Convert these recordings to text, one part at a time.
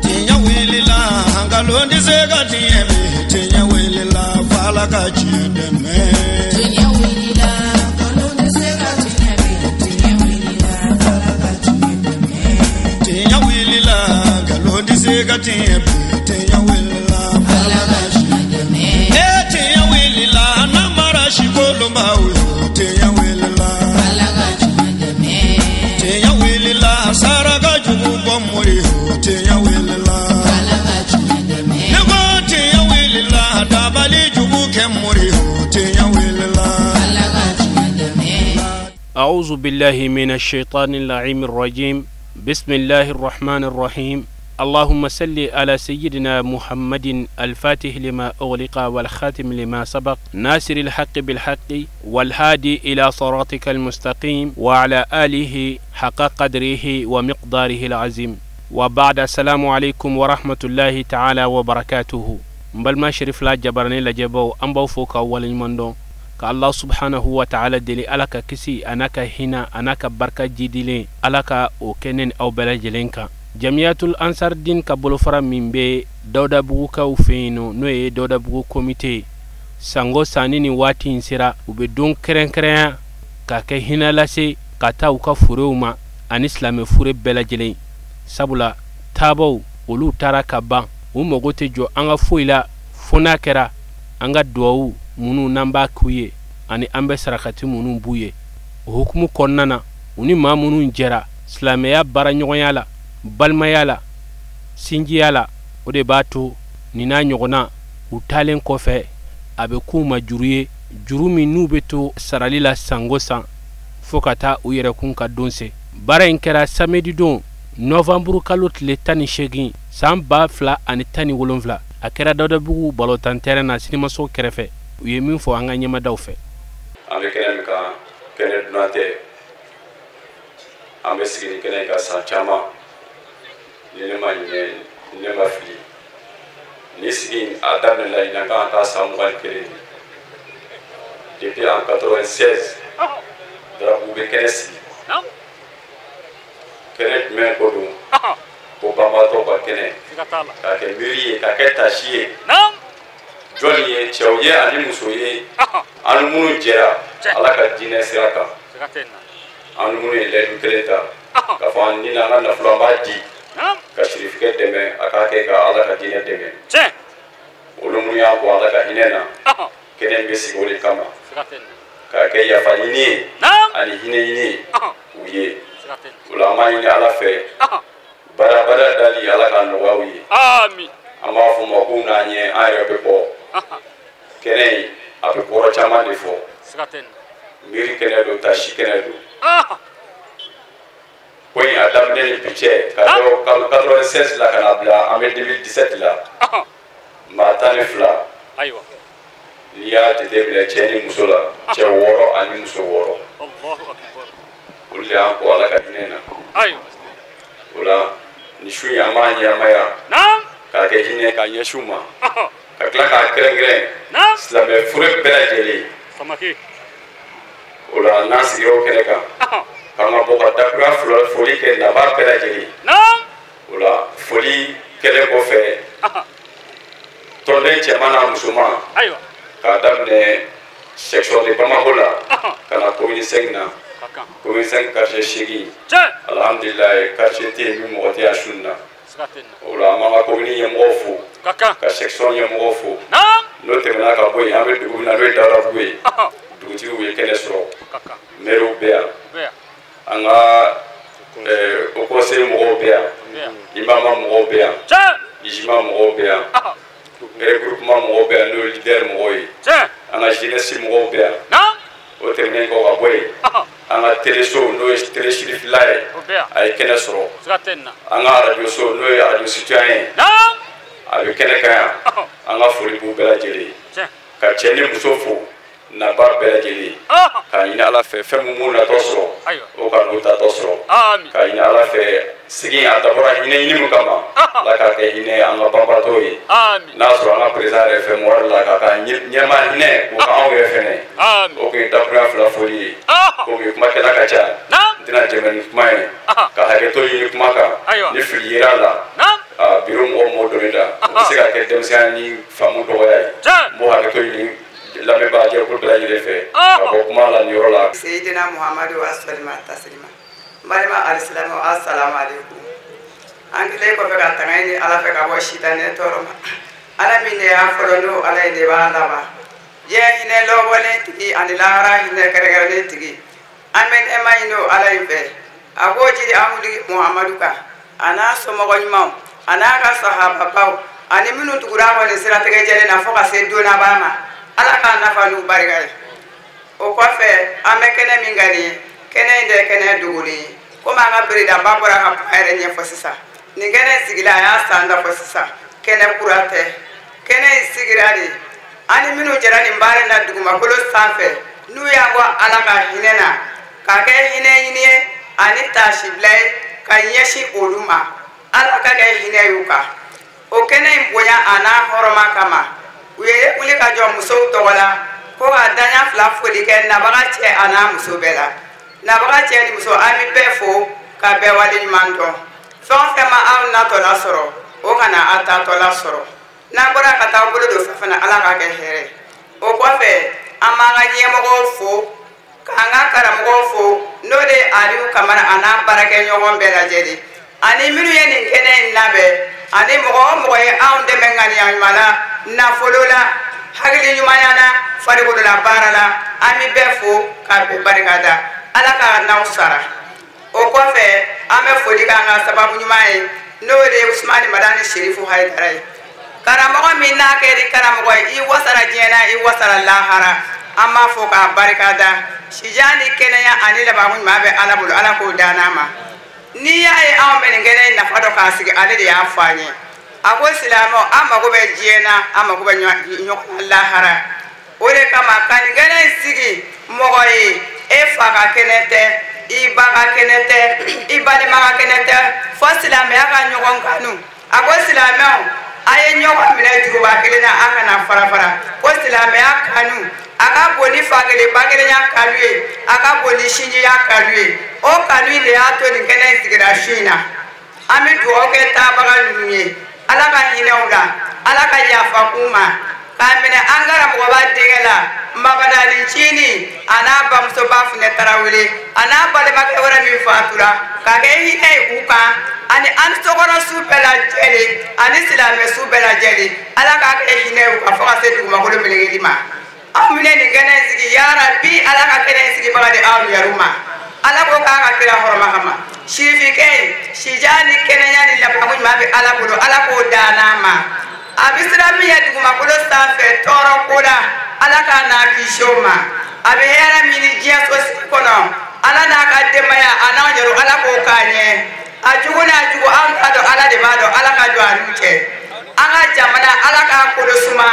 Tiɲɛ wulila nkalon tɛ se ka tiɲɛ bi tiɲɛ wulila f'Ala ka tiɲɛ dɛmɛ. Tiɲɛ wulila nkalon tɛ se ka tiɲɛ bi tiɲɛ wulila f'Ala ka tiɲɛ dɛmɛ. Tiɲɛ wulila nkalon tɛ se ka tiɲɛ bi tiɲɛ wulila f'Ala ka tiɲɛ dɛmɛ. Ee tiɲɛ wulila namara sikolonbaw yo tiɲɛ wulila f'Ala ka tiɲɛ dɛmɛ. Tiɲɛ wulila saraka jugu bɔ mori yo tiɲɛ wulila f'Ala ka tiɲɛ dɛmɛ. Ne ko tiɲɛ wulila dabali jugu kɛ mori yo tiɲɛ wulila f'Ala ka tiɲɛ dɛmɛ. أعوذ بالله من الشيطان اللعين الرجيم. بسم الله الرحمن الرحيم. اللهم صل على سيدنا محمد الفاتح لما أغلق والخاتم لما سبق ناصر الحق بالحق والهادي إلى صراطك المستقيم وعلى آله حق قدره ومقداره العظيم. وبعد، السلام عليكم ورحمة الله تعالى وبركاته. N شريف لا jabarani lajɛbaw, an b'aw fo k'aw waleɲuman dɔn ka Allah subhanahu wa ta'ala deli, Ala ka kisi a n'a ka hinɛ a n'a ka barika jidilen, Ala ka o kɛ ne ni aw bɛɛ lajɛlen kan. Jamiyatul Ansardin ka bolofara min bɛ Dawudabugukaw fɛ yen nɔ, n'o ye Dawudabugu komite, sango sanni ni waati in sera, u bɛ don kɛrɛnkɛrɛnya ka kɛ hinɛ lase ka taa u ka furew ma ani silamɛ fure bɛɛ lajɛlen, sabula taabaw olu taara ka ban, u mago tɛ jɔ an ka foyi la fo n'a kɛra an ka duwawu minnu n'an b'a k'u ye ani an bɛ sarakati minnu b'u ye. O hukumu kɔnɔna na, u ni maa minnu jɛra silamɛya baaraɲɔgɔnya la, balimaya la, sinjiya la, o de b'a to nin n'a ɲɔgɔnna u taalen kɔfɛ a bɛ k'u ma juru ye, juru min n'u bɛ to sarali la sango san fo ka taa u yɛrɛkun ka don se. Baara in kɛra samedi don, nɔvanburu kalo tile 18, san 2017. A kɛra Dawudabugu balontan terrain na, sinimaso kɛrɛfɛ. U ye min fɔ an ka ɲɛmadaw fɛ. An bɛ kɛnɛ min kan, kɛnɛ dunan tɛ. An bɛ sigi ni kɛnɛ in kan san caman. Ni ne ma ɲinɛ, ni ne ma fili, ni sigi a daminɛna ɲinan kan ka taa san 21 de. Depuis en 96, Dawudabugu bɛ kɛnɛ sigi. Kɛnɛ jumɛn ko don? Ko banbaatɔ ka kɛnɛ, k'a kɛ miiri ye, k'a kɛ tasi ye. Jɔnni ye? Cɛw ye ani muso ye, an ni minnu jɛra Ala ka diinɛ sira kan, an ni minnu ye layidu kelen ta k'a fɔ an ni n'an ka nafolo an b'a di ka sirifikɛ dɛmɛ a k'a kɛ ka Ala ka diinɛ dɛmɛ. Olu minnu y'a bɔ Ala ka hinɛ na, kɛnɛ bɛ sigi o de kama, k'a kɛ yafa ɲini ye ani hinɛ ɲini ye u ye. O la an b'a ɲini Ala fɛ, barabara dali Ala ka nɔgɔya u ye. An b'a fɔ ma k'u n'an ɲɛ, an yɛrɛ bɛ bɔ kɛnɛ in, a bɛ kɔrɔ caman de fɔ. Miiri kɛnɛ don, tasi kɛnɛ don. Ko in a daminɛ ni bi cɛ, ka bɔ kalo 96 la ka na bila an bɛ 2017 la, maa 12, n'i y'a jateminɛ cɛ ni muso la, cɛ 6 ani muso 6, olu de y'an kɔ Ala ka hinɛ na. O la nin su in, an b'a ɲɛnamaya k'a kɛ hinɛ k'a ɲɛsin u ma, ka tila k'a kɛrɛnkɛrɛn silamɛ fure bɛɛ lajɛlen. O la n'an sigira o kɛnɛ kan, k'an ka bɔ ka dakuruya fila foli kɛ nabaa bɛɛ lajɛlen. O la foli kɛlen kɔfɛ, tɔnden cɛman n'a musoman, k'a daminɛ section de Bamako la ka na commune 5 na, commune 5 quartier 8, alhamdulilayi, quartier tɛ yen min mɔgɔ tɛ yan su in na. O la an b'an ka commune ɲɛmɔgɔw fo, ka section ɲɛmɔgɔw fo. N'o tɛmɛna ka bɔ yen, an bɛ dugu min na, n'o ye Dawudabugu ye, dugutigiw ye kɛnɛ sɔrɔ, maires bɛ yan, an ka haut conseil mɔgɔw bɛ yan, imama mɔgɔw bɛ yan, ijima mɔgɔw bɛ yan, regroupement mɔgɔw bɛ yan, n'o ye leader mɔgɔw ye, an ka jeunesse mɔgɔw bɛ yan. O tɛmɛnen kɔ ka bɔ yen, an ka teleso, n'o ye télé Sirifila ye, a ye kɛnɛ sɔrɔ. An ka radio so, n'o ye radio citoyen ye, a bɛ kɛnɛ kan yan. An ka foli b'u bɛɛ lajɛlen ye, ka cɛ ni muso fo, naba bɛɛ lajɛlen, k'a ɲini Ala fɛ, fɛn min b'u natɔ sɔrɔ, o ka n'u tatɔ sɔrɔ, k'a ɲini Ala fɛ, sigi a dabɔra hinɛ ɲini min kama, Ala k'a kɛ hinɛ an ka banbaatɔw ye. N'a sɔrɔ an ka président yɛrɛ fɛ mɔgɔ la k'a ka ɲɛma hinɛ k'o ka anw yɛrɛ fɛnɛ. O kun ye dakurunya fila foli ye. Komi kumakɛla ka ca, n tɛna jɛmɛ ni kuma ye, ka hakɛto. Denmisɛnya ni faamu dɔgɔya ye n b'o hakɛto ɲini lamɛnbaa jɛkulu bɛɛ lajɛlen fɛ ka bɔ kuma la nin yɔrɔ la. Seyidina Muhamadu wa salima taslima n balima alisilamɛw, asalamu aleykum. An kɛlen kɔfɛ ka tanga ɲini Ala fɛ ka bɔ sitanɛ tɔɔrɔ ma, Ala min de y'a fɔlɔ n'o Ala ye de b'a laban, diɲɛ hinɛ lɔbɔlen tigi ani lahara hinɛ kɛrɛnkɛrɛnnen tigi, an bɛ nɛɛma ɲini o Ala in fɛ a k'o jiri an kuntigi Muhamadu kan a n'a somɔgɔ ɲumanw a n'a ka sahababaw ani minnu tugura a kɔ nin siratigɛ jɛlen na fo ka se don laban ma, Ala k'a nafa n'u barika ye. O kɔfɛ an bɛ kɛnɛ min kan nin ye, kɛnɛ in tɛ kɛnɛ dogolen ye, komi an ka beredanba bɔra ka kuma yɛrɛ ɲɛfɔ sisan. Nin kɛnɛ in sigila a y'a san da fɔ sisan, kɛnɛ kura tɛ, kɛnɛ in sigira de an ni minnu jɛra nin baara in na dugumakolo sanfɛ n'u y'a bɔ Ala ka hinɛ na k'a kɛ hinɛ ɲini ye ani taasibila ye ka ɲɛsin olu ma, Ala ka kɛ hinɛ y'u kan. O kɛnɛ in bonya a n'a hɔrɔma kama, u ye wuli ka jɔ musow tɔgɔ la ko ka daɲa fila foli kɛ nabaga cɛ a n'a muso bɛɛ la. Nabaga cɛ ni muso, an bɛ bɛɛ fo ka bɛɛ waleɲuman dɔn. Fɛn o fɛn ma aw natɔla sɔrɔ, o kana aw taatɔla sɔrɔ. N'an bɔra ka taa bolo don fɛn fɛn na, Ala k'a kɛ hɛrɛ. O kɔfɛ an b'an ka ɲɛmɔgɔw fo k'an ka karamɔgɔw fo, n'o de ye Aliyu Kamara a n'a baarakɛɲɔgɔn bɛɛ lajɛlen ani minnu ye nin kɛnɛ in labɛn, ani mɔgɔ o mɔgɔ ye anw dɛmɛ ŋaniya ɲuman la, nafolo la, hakili ɲumanya la, farikolo la baara la, an bɛ bɛɛ fo k'a bɛɛ barika da. Ala ka n'aw sara. O kɔfɛ an bɛ foli k'an ka sababu ɲuman ye, n'o de ye Usumani Madani Serifu Hayidara ye. Karamɔgɔ min n'a kɛra karamɔgɔ ye, i wasara diɲɛ na, i wasara lahara, an b'a fɔ k'a barika da. Sijan ni kɛnɛya ani labanko ɲuman bɛ Ala bolo, Ala k'o dan n'a ma. N'i y'a ye anw bɛ nin kɛnɛ in nafa dɔn k'a sigi, ale de y'a fɔ an ye. A ko silamɛw, an mago bɛ diɲɛ na, an mago bɛ ɲɔgɔn na lahara. O de kama ka nin kɛnɛ in sigi mɔgɔ ye, e fa ka kɛnɛ tɛ, i ba ka kɛnɛ tɛ, i balima ka kɛnɛ tɛ, fo silamɛya ka ɲɔgɔn kanu. A ko silamɛw, a ye ɲɔgɔn minɛ juruba kelen na, a kana fara fara. Ko silamɛya kanu a ka bon ni fa kelen ba kelenya kanu ye, a ka bon ni sinjiya kanu ye. O kanu in de y'a to nin kɛnɛ in sigira su in na. An bɛ dugawu kɛ taabaga ninnu ye, Ala ka hinɛ u la, Ala ka yafa k'u ma, k'a minɛ an karamɔgɔba denkɛ la Mabadani Ncini a n'a bamusoba Funɛ Tarawele a n'a balimakɛ wɛrɛ min fatura, k'a kɛ hinɛ ye u kan ani an sokɔnɔ su bɛɛ lajɛlen ani silamɛ su bɛɛ lajɛlen, Ala k'a kɛ hinɛ ye u kan fo ka se dugumakolo melekeli ma. Aw minɛ nin kɛnɛ in sigi, yarabi Ala ka kɛnɛ in sigibaga di aw yɛrɛw ma. Ala ko k'a ka kira hɔrɔma kama. Sirifikɛ in sijan ni kɛnɛya ni labanko ɲuman bɛ Ala bolo, Ala k'o dan n'a ma. A bɛ sira min ye dugumakolo sanfɛ tɔɔrɔ ko la, Ala k'a n'a kisi o ma. A bɛ hɛrɛ min ni diɲɛ so sigi kɔnɔ, Ala n'a ka denbaya a n'anw yɛrɛ, Ala k'o k'a ɲɛ. A jugu n'a jugu anw t'a dɔn, Ala de b'a dɔn, Ala ka jɔ a n'u cɛ. An ka jamana Ala k'a kolo suma,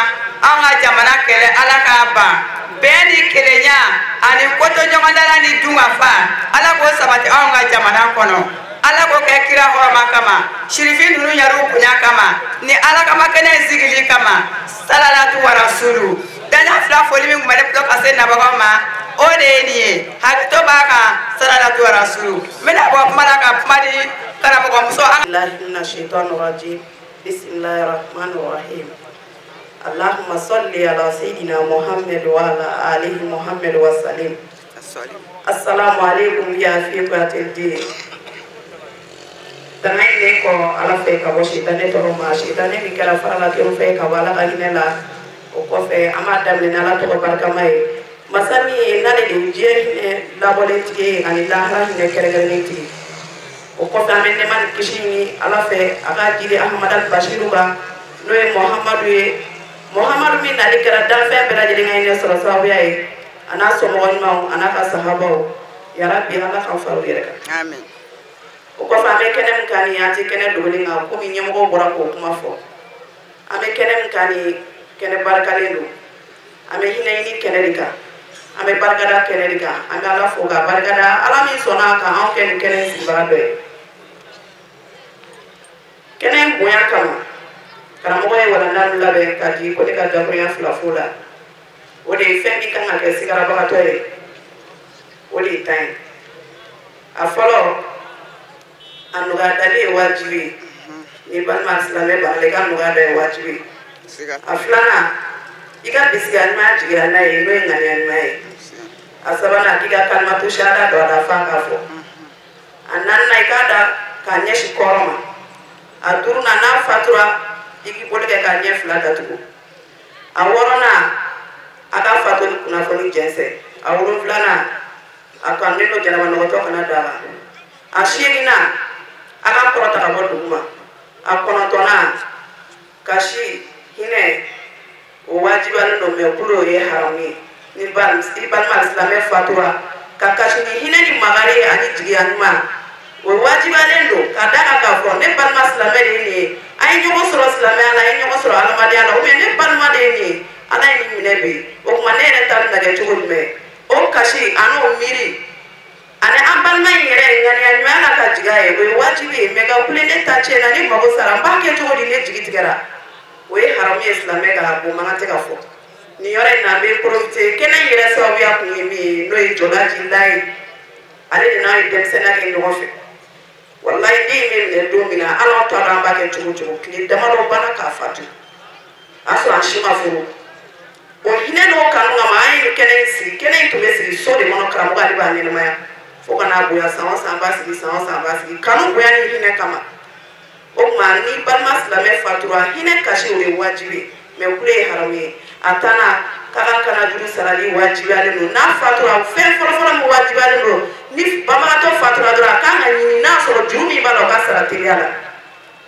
an ka jamana kɛlɛ Ala k'a ban. Bɛn ni kelenya ani kotoɲɔgɔndala ni dunkafa, Ala k'o sabati anw ka jamana kɔnɔ. Ala k'o kɛ kira hɔrɔma kama, sirifin ninnu yɛrɛw bonya kama, ni Ala kama kɛnɛ in sigili kama, salalatu wa rasulu. Daɲa fila foli min tun bɛ ne bolo ka se nabagaw ma, o de ye nin ye. Hakɛto b'a kan, salalatu wa rasulu. N bɛna bɔ kuma la ka kuma di karamɔgɔmuso an. Bismillahirrahmanirrahim. Allahumma salli ala sayyidina Muhammad wa ala alihi Muhammad wa sallim. Assalamu alaikum ya fiqatil din. Tanga ɲini kɔ Ala fɛ ka bɔ sitanɛ tɔɔrɔ ma, sitanɛ min kɛra farala kɛrɛw fɛ ka bɔ Ala ka hinɛ la. O kɔfɛ an b'a daminɛ ni Ala tɔgɔ barikama ye. Masa min ye n'ale de ye diɲɛ hinɛ labɔlen tigi ye ani lahara hinɛ kɛrɛnkɛrɛnnen tigi. O kɔfɛ an bɛ nɛɛma ni kisi ɲini Ala fɛ a ka jiri Ahamada Bashiru kan, n'o ye Muhamadu ye. Muhamadu min n'ale kɛra danfɛn bɛɛ lajɛlen ka hinɛ sɔrɔ sababuya ye, a n'a somɔgɔ ɲumanw a n'a ka sahabaw. Yarabi Ala k'an fara u yɛrɛ kan. Amin. O kɔfɛ an bɛ kɛnɛ min kan nin ye, an tɛ kɛnɛ dogolen kan komi ɲɛmɔgɔw bɔra k'o kuma fɔ. An bɛ kɛnɛ min kan nin ye, kɛnɛ barikalen don. An bɛ hinɛ ɲini kɛnɛ de kan, an bɛ barikada kɛnɛ de kan. An bɛ Ala fo ka barikada, Ala min sɔnna ka anw kɛ nin kɛnɛ in sigibaga dɔ ye. Kɛnɛ in bonya kama, karamɔgɔ ye walanda min labɛn ka di ko ne ka dakurunya fila fo la, o de ye fɛn min kan ka kɛ sigarabagatɔ ye, o de ye tan ye. A fɔlɔ, a nɔgɔya dali ye wajibi ye. Ni balima silamɛ b'a la, i ka nɔgɔya dɔ ye wajibi ye. A filanan, i ka bisigiya ɲuman jigira n'a ye, n'o ye ŋaniya ɲuman ye. A sabanan, k'i ka kalimatu sahada don a la f'a k'a fɔ. A naaninan, i k'a da k'a ɲɛsin kɔrɔ ma. A duurunan, n'a fatura, i k'i bolo kɛ k'a ɲɛ fila datugu. A wɔɔrɔnan, a ka fatuli kunnafoni jɛnsɛn. A wolonfilanan, a kanunen don jalabanɔgɔtɔ kana da la. A seeginnan, a ka kɔrɔta ka bɔ dugu ma. A kɔnɔntɔnnan, kasi hinɛ o wajibiyalen don, mɛ kulo ye haramu ye. Ni i balima silamɛ fatura, ka kasi ni hinɛ ni makari ani jigiya ɲuman, o wajibiyalen don ka da kan k'a fɔ ne balima silamɛ de ye nin ye, an ye ɲɔgɔn sɔrɔ silamɛya la, an ye ɲɔgɔn sɔrɔ adamadenya la, ou bien ne balima de ye nin ye, Ala ye nin minɛ bi, o tuma ne yɛrɛ ta bɛna kɛ cogo jumɛn? O kasi an'o miiri ani an balima in yɛrɛ ŋaniya ɲuman la ka jigin a ye, o ye wajibi ye. Mɛ ka kule ne ta tiɲɛ na, ne mago sara, n b'a kɛ cogo di, ne jigi tigɛra, o ye haramu ye silamɛ kan, o man kan tɛ ka fɔ. Nin yɔrɔ in na, an bɛ profiter kɛnɛ in yɛrɛ sababuya kun ye min ye, n'o ye Jɔlaji Layi, ale de n'a ye denmisɛnninya kɛ ɲɔgɔn fɛ. Walayi, den in bɛ minɛ don min na, ala t'a dɔn an b'a kɛ cogo cogo, tile damadɔ banna k'a fatu, a y'a sɔrɔ an si ma furu. O hinɛ n'o kanu kama, an ye nin kɛnɛ in sigi. Kɛnɛ in tun bɛ sigi so de kɔnɔ, karamɔgɔ ale b'a ɲɛnamaya fo ka n'a bonya, san o san b'a sigi, san o san b'a sigi, kanu bonya ni hinɛ kama. O tuma ni balima silamɛ fatura, hinɛ kasi o ye wajibi ye, mɛ kule ye haramu ye. A tanna, k'a ka kana juru sarali wajibiyalen don. N'a fatura, fɛn fɔlɔfɔlɔ min wajibiyalen don, ni banbagatɔ fatura dɔrɔn, a kan ka ɲini n'a sɔrɔ juru min b'a la, o ka sara teliya la.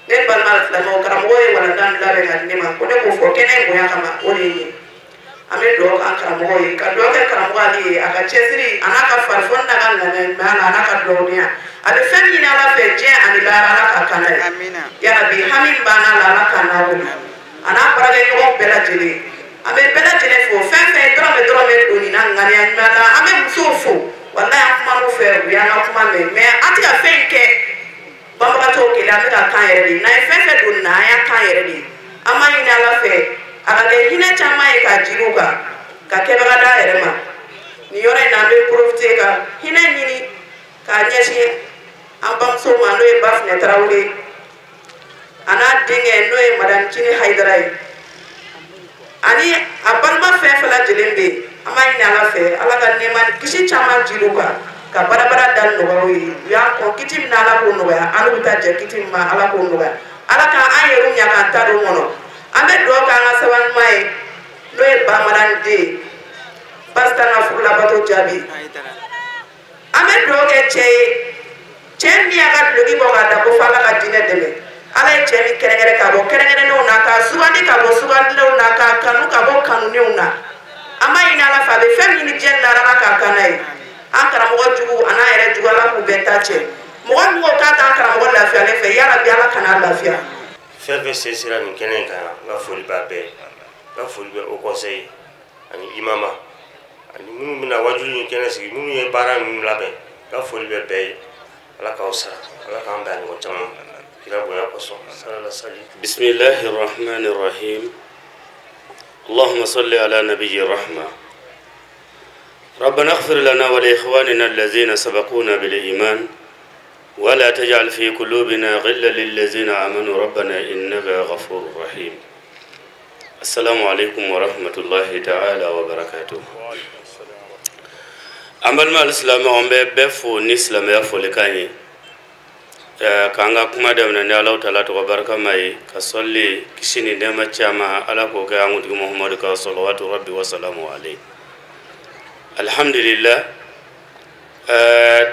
Ne balima silamɛw, karamɔgɔ ye walanda min labɛn ka di ne ma, ko ne k'o fɔ kɛnɛ in bonya kama, o de ye nin ye. An bɛ dugawu k'an karamɔgɔ ye, ka dugawu kɛ karamɔgɔ Ale ye, a ka cɛsiri a n'a ka farifoni n'a ka ŋaniya ɲumanya la, a n'a ka dugawudenya. A bɛ fɛn min ɲini Ala fɛ diɲɛ ani lahara, Ala k'a kan n'a ye. Yarabi, hami min b'an n'a la, Ala k'an n'a wuli, a n'a baarakɛɲɔgɔnw bɛɛ lajɛlen. An bɛ bɛɛ lajɛlen fo, fɛn fɛn ye dɔrɔmɛ dɔrɔmɛ don nin na ŋaniya ɲuman na. An bɛ musow fo, walayi, an kuman'u fɛ, u y'an ka kuma mɛn, mɛ an tɛ ka fɛn in kɛ banbagatɔw kelen, an bɛ ka kan yɛrɛ de ye. N'an ye fɛn fɛn don nin na, an y'a kan yɛrɛ de ye. An b'a ɲini Ala fɛ, a ka kɛ hinɛ caman ye k'a jiri u kan, ka kɛbaga d'a yɛrɛ ma. Nin yɔrɔ in na, an bɛ profiter ka hinɛ ɲini k'a ɲɛsin an bamuso ma, n'o ye Bafunɛ Tarawele, a n'a denkɛ, n'o ye Madame Cini Hayidara ye, ani a balima fɛn fɛn lajɛlen bɛ yen. An b'a ɲini Ala fɛ, Ala ka nɛɛma ni kisi caman jiri u kan, ka barabara da nɔgɔya u ye. U y'an kɔn kiti min na, Ala k'o nɔgɔya. An n'u bɛ taa jɛ kiti min ma, Ala k'o nɔgɔya. Ala k'an yɛrɛw ɲa k'an ta don kɔnɔ. An bɛ dugawu k'an ka sabali ɲuman ye, n'o ye Bamanan den ye, Basita ka furulabato jaabi. An bɛ dugawu kɛ cɛ ye, cɛ min y'a ka duloki bɔ k'a da ko fo Ala ka diinɛ dɛmɛ. Ala ye cɛ min kɛrɛnkɛrɛn ka bɔ kɛrɛnkɛrɛnnenw na, k'a sugandi ka bɔ sugandilenw na, k'a kanu ka bɔ kanunenw na. An b'a ɲini Ala fɛ, a bɛ fɛn min ɲini diɲɛ lahara, k'a kan n'a ye. An karamɔgɔ jugu a n'a yɛrɛ jugu, Ala k'u bɛɛ ta cɛ. Mɔgɔ min ko k'a t'an karamɔgɔ lafiyalen fɛ, yarabi, Ala kan'a lafiya. Fɛn fɛn sen sera nin kɛnɛ in kan, n ka foli b'a bɛɛ, n ka foli bɛ haut conseil ani imama ani minnu bɛna wajulu nin kɛnɛ sigi, minnu ye baara ninnu labɛn, n ka foli bɛ bɛɛ ye. Ala k'aw sara, Ala k'an bɛn a ɲɔgɔn caman ma kira bonya kosɔn, salala sali. بسم الله الرحمن الرحيم. اللهم صل على نبي الرحمة. ربنا اغفر لنا ولإخواننا الذين سبقونا بالإيمان، ولا تجعل في قلوبنا غلا للذين آمنوا، ربنا إنك غفور رحيم. السلام عليكم ورحمة الله تعالى وبركاته. An balima alisilamɛw, an bɛ bɛɛ fo ni silamɛya folikan ye, k'an ka kuma daminɛ ni Alahu taala tɔgɔ barikama ye, ka sɔli kisi ni nɛɛma caman, Ala k'o kɛ an kuntigi Muhamadu kan, salawatu rabbi wa salamu alayhi. Alhamdulillah,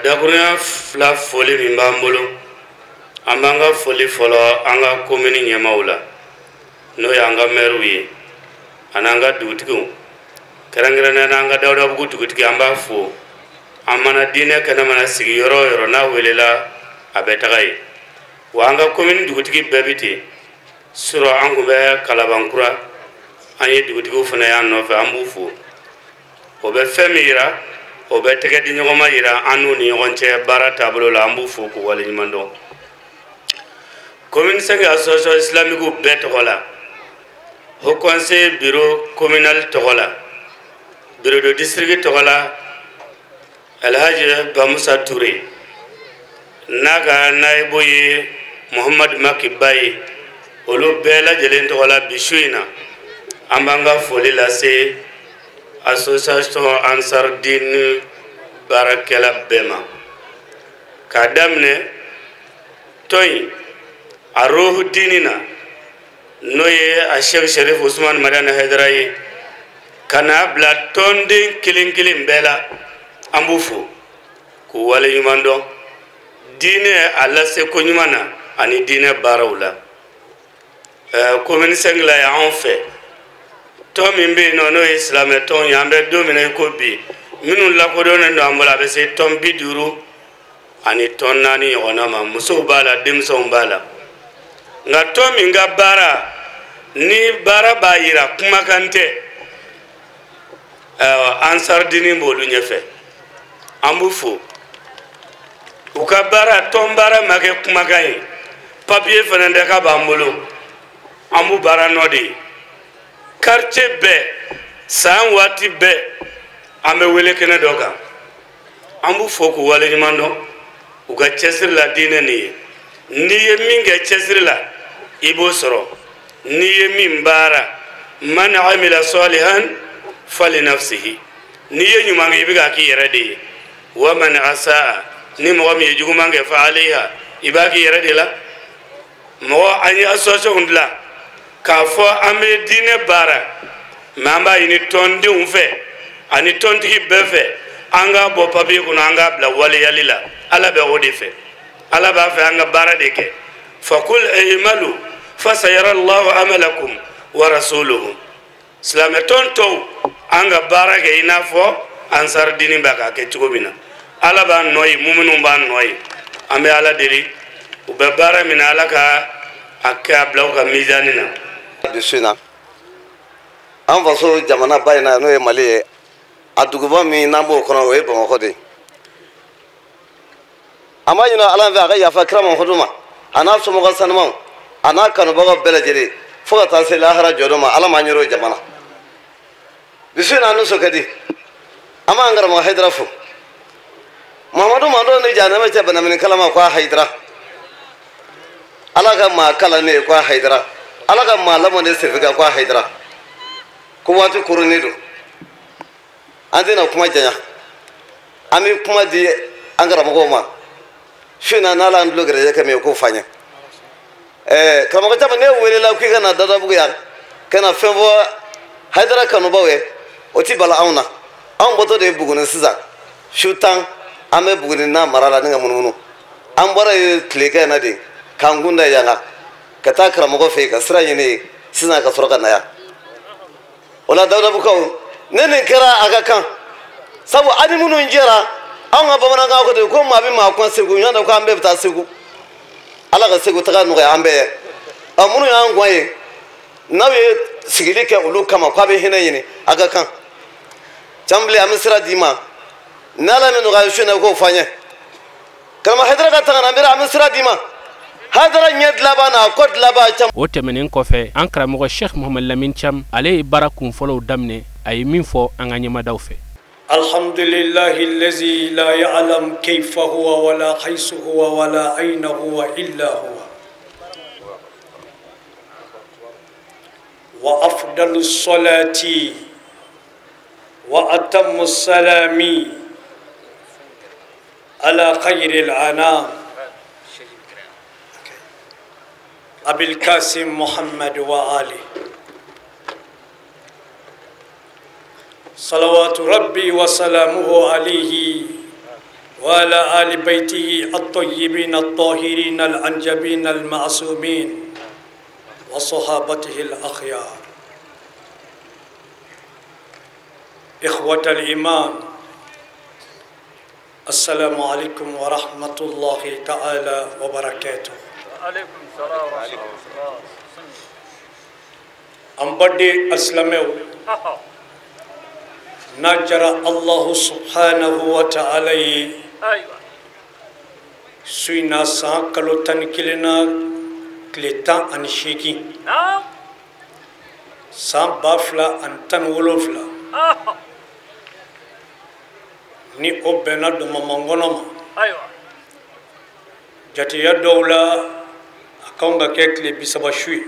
dakurunya fila foli min b'an bolo, an b'an ka foli fɔlɔ an ka komini ɲɛmaaw la, n'o y'an ka mɛriw ye, ani an ka dugutigiw, kɛrɛnkɛrɛnnenya la an ka Dawudabugu dugutigi, an b'a fo. An mana diinɛ kɛnɛ mana sigi yɔrɔ o yɔrɔ, n'a welela, a bɛ taga yen. Wa an ka komini dugutigi bɛɛ bi ten sɔrɔ. An kun bɛ Kalabankura, an ye dugutigiw fana y'an nɔfɛ, an b'u fo. O bɛ fɛn min yira, o bɛ tɛgɛ di ɲɔgɔn ma yira an n'u ni ɲɔgɔn cɛ baara taabolo la. An b'u fo k'u waleɲuman dɔn. Commune 5 association islamique bɛɛ tɔgɔ la, haut conseil bureau communal tɔgɔ la, bureau de district tɔgɔ la, Alhaji Bamusa Touré n'a ka nayibu ye Muhamadu Makiba ye. Olu bɛɛ lajɛlen tɔgɔ la bi su in na an b'an ka foli lase association Ansar Dine baarakɛla bɛɛ ma k'a daminɛ tɔn in a rohu diini na n'o ye a Sheikh Sherif Usman Madani Haidara ye ka n'a bila tɔnden kelen kelen bɛɛ la an b'u fo k'u waleɲuman dɔn diinɛ a lase ko ɲuman na ani diinɛ baaraw la. Commune 5 la yan anw fɛ tɔn min bɛ yen nɔ n'o ye silamɛ tɔn ye an bɛ don min na i ko bi minnu lakodɔnnen don an bolo a bɛ se tɔn 50 ani tɔn 4 ɲɔgɔnna ma musow b'a la denmisɛnw b'a la nka tɔn min ka baara ni baara b'a yira kumakan tɛ Ansar Dine b'olu ɲɛfɛ an b'u fo u ka baara tɔn baara ma kɛ kumakan ye papiye fana tɛ k'a b'an bolo an b'u baara nɔ de ye quartier bɛɛ san waati bɛɛ an bɛ wele kɛnɛ dɔ kan an b'u fo k'u waleɲuman dɔn u ka cɛsiri la diinɛ nin ye n'i ye min kɛ cɛsiri la i b'o sɔrɔ n'i ye min baara man amila salihan fali nafsihi n'i ye ɲuman kɛ i bɛ k'a k'i yɛrɛ de ye wa man asaa ni mɔgɔ min ye juguman kɛ fa alayha i b'a k'i yɛrɛ de la mɔgɔ an ye association dilan k'a fɔ an bɛ diinɛ baara mɛ an b'a ɲini tɔndenw fɛ ani tɔntigi bɛɛ fɛ an k'a bɔ papiye kɔnɔ an k'a bila waleyali la ala bɛ o de fɛ ala b'a fɛ an ka baara de kɛ fakul i'malu fasayara Allahu amalakum wa rasuluhu silamɛ tɔn tɔw an ka baara kɛ i n'a fɔ Ansar Dine b'a k'a kɛ cogo min na ala b'an nɔ ye muminw b'an nɔ ye an bɛ ala deli u bɛ baara min na ala ka a kɛ a bila u ka mizani na. Bi su in na an faso jamana ba in na n'o ye Mali ye a duguba min n'an b'o kɔnɔ o ye Bamakɔ de ye an b'a ɲini ala fɛ a ka yafa kira Mamadu ma a n'a somɔgɔ sanumanw a n'a kanubagaw bɛɛ lajɛlen fo ka taa se lahara jɔdon ma ala m'an yɛrɛ o jamana bi su in na an nisɔn ka di an b'an karamɔgɔ Hayidara fo Mamadu Mando ni jahanama cɛ banamini kalama ko a Hayidara ala ka maa kalan ne ye ko a Hayidara ala ka maa lamɔ ne senfɛ kan ko a Hayidara ko waati koronnen don an tɛna kuma janya an bɛ kuma di an karamɔgɔw ma su in na n'ala y'an tulo gɛrɛjɛ kɛ min ye k'o f'an ye karamɔgɔ caman ne welela k'i ka na Dadabugu yan ka na fɛn fɔ Hayidara kanubaw ye o ti bala anw na anw bɔtɔ de ye Buguni sisan su 10 an bɛ Buguni n'a mara la ni ka munumunu an bɔra yen tilegan in na de k'an kun da yan kan ka taa karamɔgɔ fɛ yen ka sira ɲini yen sisan ka sɔrɔ ka na yan o la Dawudabukaw ne nin kɛra a ka kan sabu an ni minnu jɛra anw ka bamanankan ko ten ko maa bɛ maa kɔn Segu ɲɔgɔn ko an bɛɛ bɛ taa Segu ala ka Segu taga nɔgɔya an bɛɛ ye ɔ minnu y'an gɔn ye n'aw ye sigili kɛ olu kama k'a bɛ hinɛ ɲini a ka kan Canbilen an bɛ sira d'i ma n'ala min nɔgɔya su in na k'o fɔ an ye karamɔgɔ Hayidara ka taga na an bɛ sira d'i ma Hayidara ɲɛ dilanbaa n'a kɔ dilanbaa caman. O tɛmɛnen kɔfɛ an karamɔgɔ Sheikh Mohamed Lamine Thiam ale ye baara kunfɔlɔw daminɛ a ye min fɔ an ka ɲɛmadaw fɛ. Alhamdulillahi allazi la ya'lam kayfa huwa wala haythu huwa wala ayna huwa illa huwa wa afdalu salati wa atammu salami ala khayril anam Abil Qasim Muhammad wa Ali صلوات ربي وسلامه عليه وعلى آل بيته الطيبين الطاهرين الأنجبين المعصومين وصحابته الأخيار. إخوة الإيمان، السلام عليكم ورحمة الله تعالى وبركاته. وعليكم السلام ورحمة الله. أم بدي أسلموا نجر الله سبحانه وتعالى سوينا سان كلو تنكلنا كلتا أنشيكي سان بافلا أنتن ولوفلا ni o bɛnna dɔmɔmɔngɔnɔ ma jatiya dɔw la a kan ka kɛ tile 30 su ye.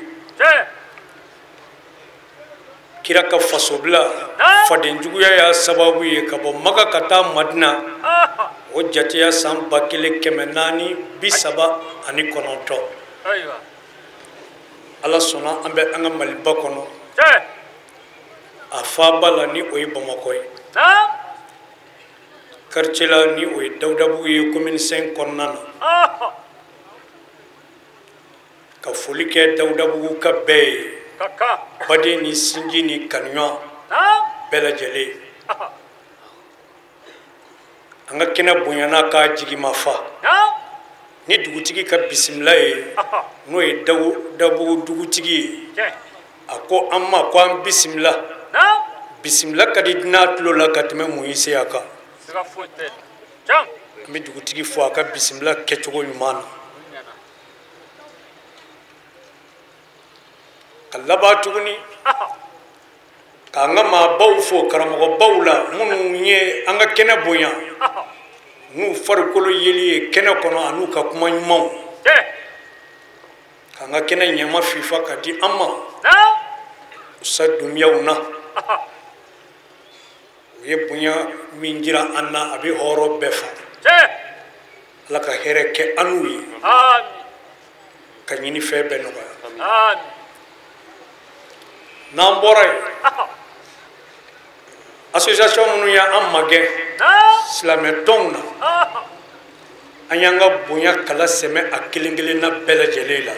Kira ka fasobila fadenjuguya y'a sababu ye ka bɔ Maka ka taa Madina o jateya san 1439. Ala sɔnna an bɛ an ka Maliba kɔnɔ a faaba la ni o ye Bamakɔ ye quartier la ni o ye Dawudabugu ye commune 5 kɔnɔna na ka foli kɛ Dawudabugu ka bɛɛ ye baden ni sinji ni kanuɲɔgɔn bɛɛ lajɛlen an ka kɛnɛ bonyana k'a jigi ma fa ni dugutigi ka bisimila ye n'o ye Dawudabugu dugutigi ye a ko an ma ko an bisimila bisimila ka di dunan tulo la ka tɛmɛ mun se a kan an bɛ dugutigi fo a ka bisimila kɛcogo ɲuman na ka laban tuguni k'an ka maabaw fo karamɔgɔbaw la minnu ye an ka kɛnɛ bonya n'u farikolo yeli ye kɛnɛ kɔnɔ an'u ka kuma ɲumanw k'an ka kɛnɛ ɲɛma fifa ka di an ma usa dunbiyaw na u ye bonya min jira an na a bɛ hɔrɔn bɛɛ fa Ala ka hɛrɛ kɛ an n'u ye ka ɲini fɛn bɛɛ nɔgɔya n'an bɔra yen association minnu y'an magɛn silamɛ tɔnw na an y'an ka bonya kala sɛmɛ a kelen kelenna bɛɛ lajɛlen la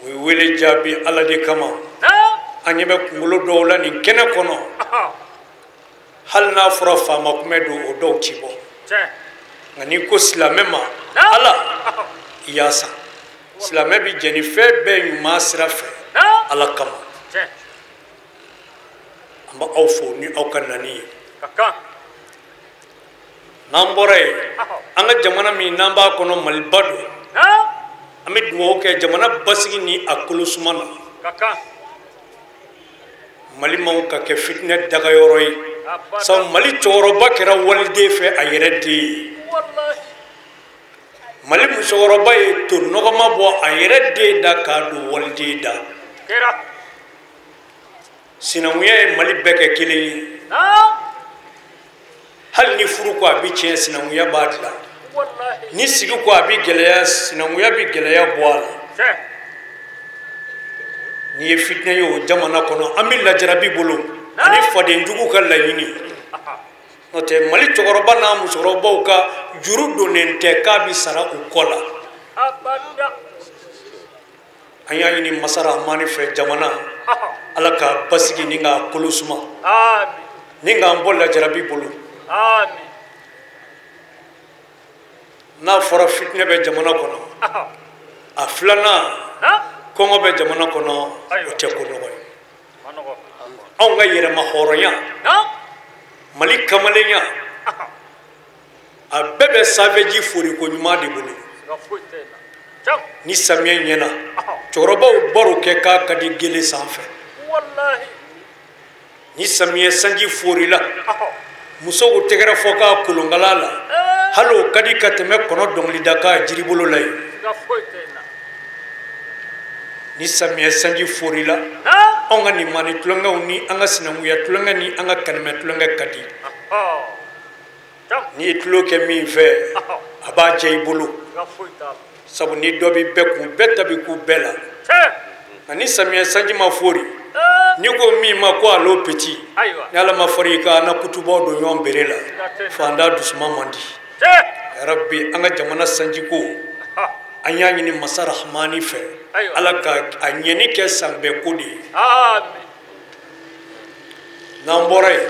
u ye wele jaabi Ala de kama an ɲɛ bɛ kunkolo dɔw la nin kɛnɛ kɔnɔ hali n'a fɔra faama kunbɛ don o dɔw ti bɔ nka n'i ko silamɛ ma Ala i y'a san silamɛ bi jɛn ni fɛn bɛɛ ɲuman sira fɛ Ala kama an bɛ aw fo ni aw ka nani ye n'an bɔra yen an ka jamana min n'an b'a kɔnɔ Maliba don an bɛ dugawu kɛ jamana basigi ni a kolosuma na Mali manw ka kɛ fitinɛ dagayɔrɔ ye sabu Mali cɛkɔrɔba kɛra waliden fɛ a yɛrɛ den ye Mali musokɔrɔba ye to nɔgɔma bɔ a yɛrɛ den da k'a don waliden da sinankunya ye Mali bɛɛ kɛ kelen ye hali ni furu ko a bɛ tiɲɛ sinankunya b'a dilan ni sigi ko a bɛ gɛlɛya sinankunya bɛ gɛlɛya bɔ a la n'i ye fitinɛ ye o jamana kɔnɔ an bɛ lajarabi bolo ani fadenjugu ka laɲini n'o tɛ Mali cɛkɔrɔba n'a musokɔrɔbaw ka juru donnen tɛ k'a bɛ sara u kɔ la an y'a ɲini masa Rahamani fɛ jamana Ala ka basigi ni k'a kolo suma ni k'an bɔ lajarabi bolo n'a fɔra fitinɛ bɛ jamana kɔnɔ a filanan kɔngɔ bɛ jamana kɔnɔ o tɛ ko nɔgɔ ye anw ka yɛrɛma hɔrɔnya Mali kamalenya a bɛɛ bɛ sanfɛji foriko ɲuman de bolo ni samiyɛ ɲɛna cɛkɔrɔbaw baro kɛ k'a ka di gele sanfɛ ni samiyɛ sanji forila musow tɛgɛrɛ fɔ k'a kolonkala la hali o ka di ka tɛmɛ kɔnɔ dɔnkilida k'a jiribolo la yen ni samiyɛ sanji forila anw ka nin maani tulonkɛw ni an ka sinankunya tulonkɛ ni an ka kanimɛ tulonkɛ ka di n'i ye tulo kɛ min fɛ a b'a jɛ i bolo sabu ni dɔ bɛ bɛɛ kun bɛɛ ta bɛ kun bɛɛ la nka ni samiyɛ sanji ma fori n'i ko min ma ko alo petit ni Ala ma fari i ka an na kutubaw don ɲɔgɔn bere la fanda dusuma man di yarabi an ka jamana sanjiko an y'a ɲini masa Rahamani fɛ Ala ka a ɲɛni kɛ san bɛɛ ko de ye n'an bɔra yen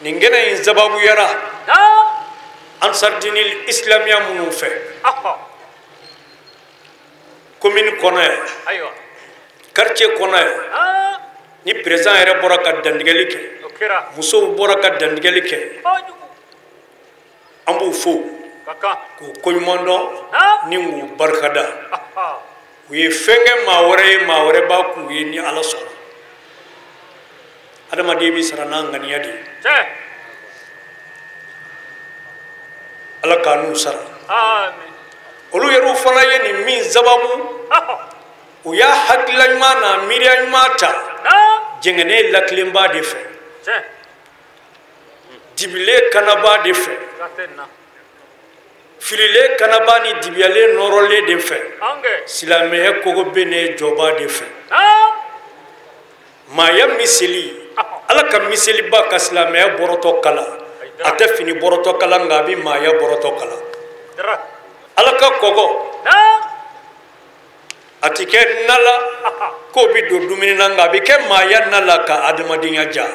nin kɛnɛ in sababuyara Ansardini isilamiya minnu fɛ commune kɔnɔ yan quartier kɔnɔ yan ni président yɛrɛ bɔra ka dantigɛli kɛ musow bɔra ka dantigɛli kɛ an b'u fo k'u koɲuman dɔn ni k'u barikada u ye fɛn kɛ maa wɛrɛ ye maa wɛrɛ b'a k'u ye ni Ala sɔnna adamaden bɛ sara n'a ŋaniya de ye Ala k'a n'u sara Olu yɛrɛw fana ye nin min sababu u y'a hakilila ɲuman n'a miiriya ɲuman ta jɛngɛnen lakilenba de fɛ dibilen kanaba de fɛ fililen kanaba ni dibiyalen nɔrɔlen de fɛ silamɛya kogo bene jɔba de fɛ maaya miseli ala ka miseliba ka silamɛya bɔrɔtɔ kala a tɛ fini bɔrɔtɔ kala nka a bɛ maaya bɔrɔtɔ kala ala ka kɔgɔ a ti kɛ na la k'o bɛ don dumuni na nka a bɛ kɛ maaya na la ka adamadenya ja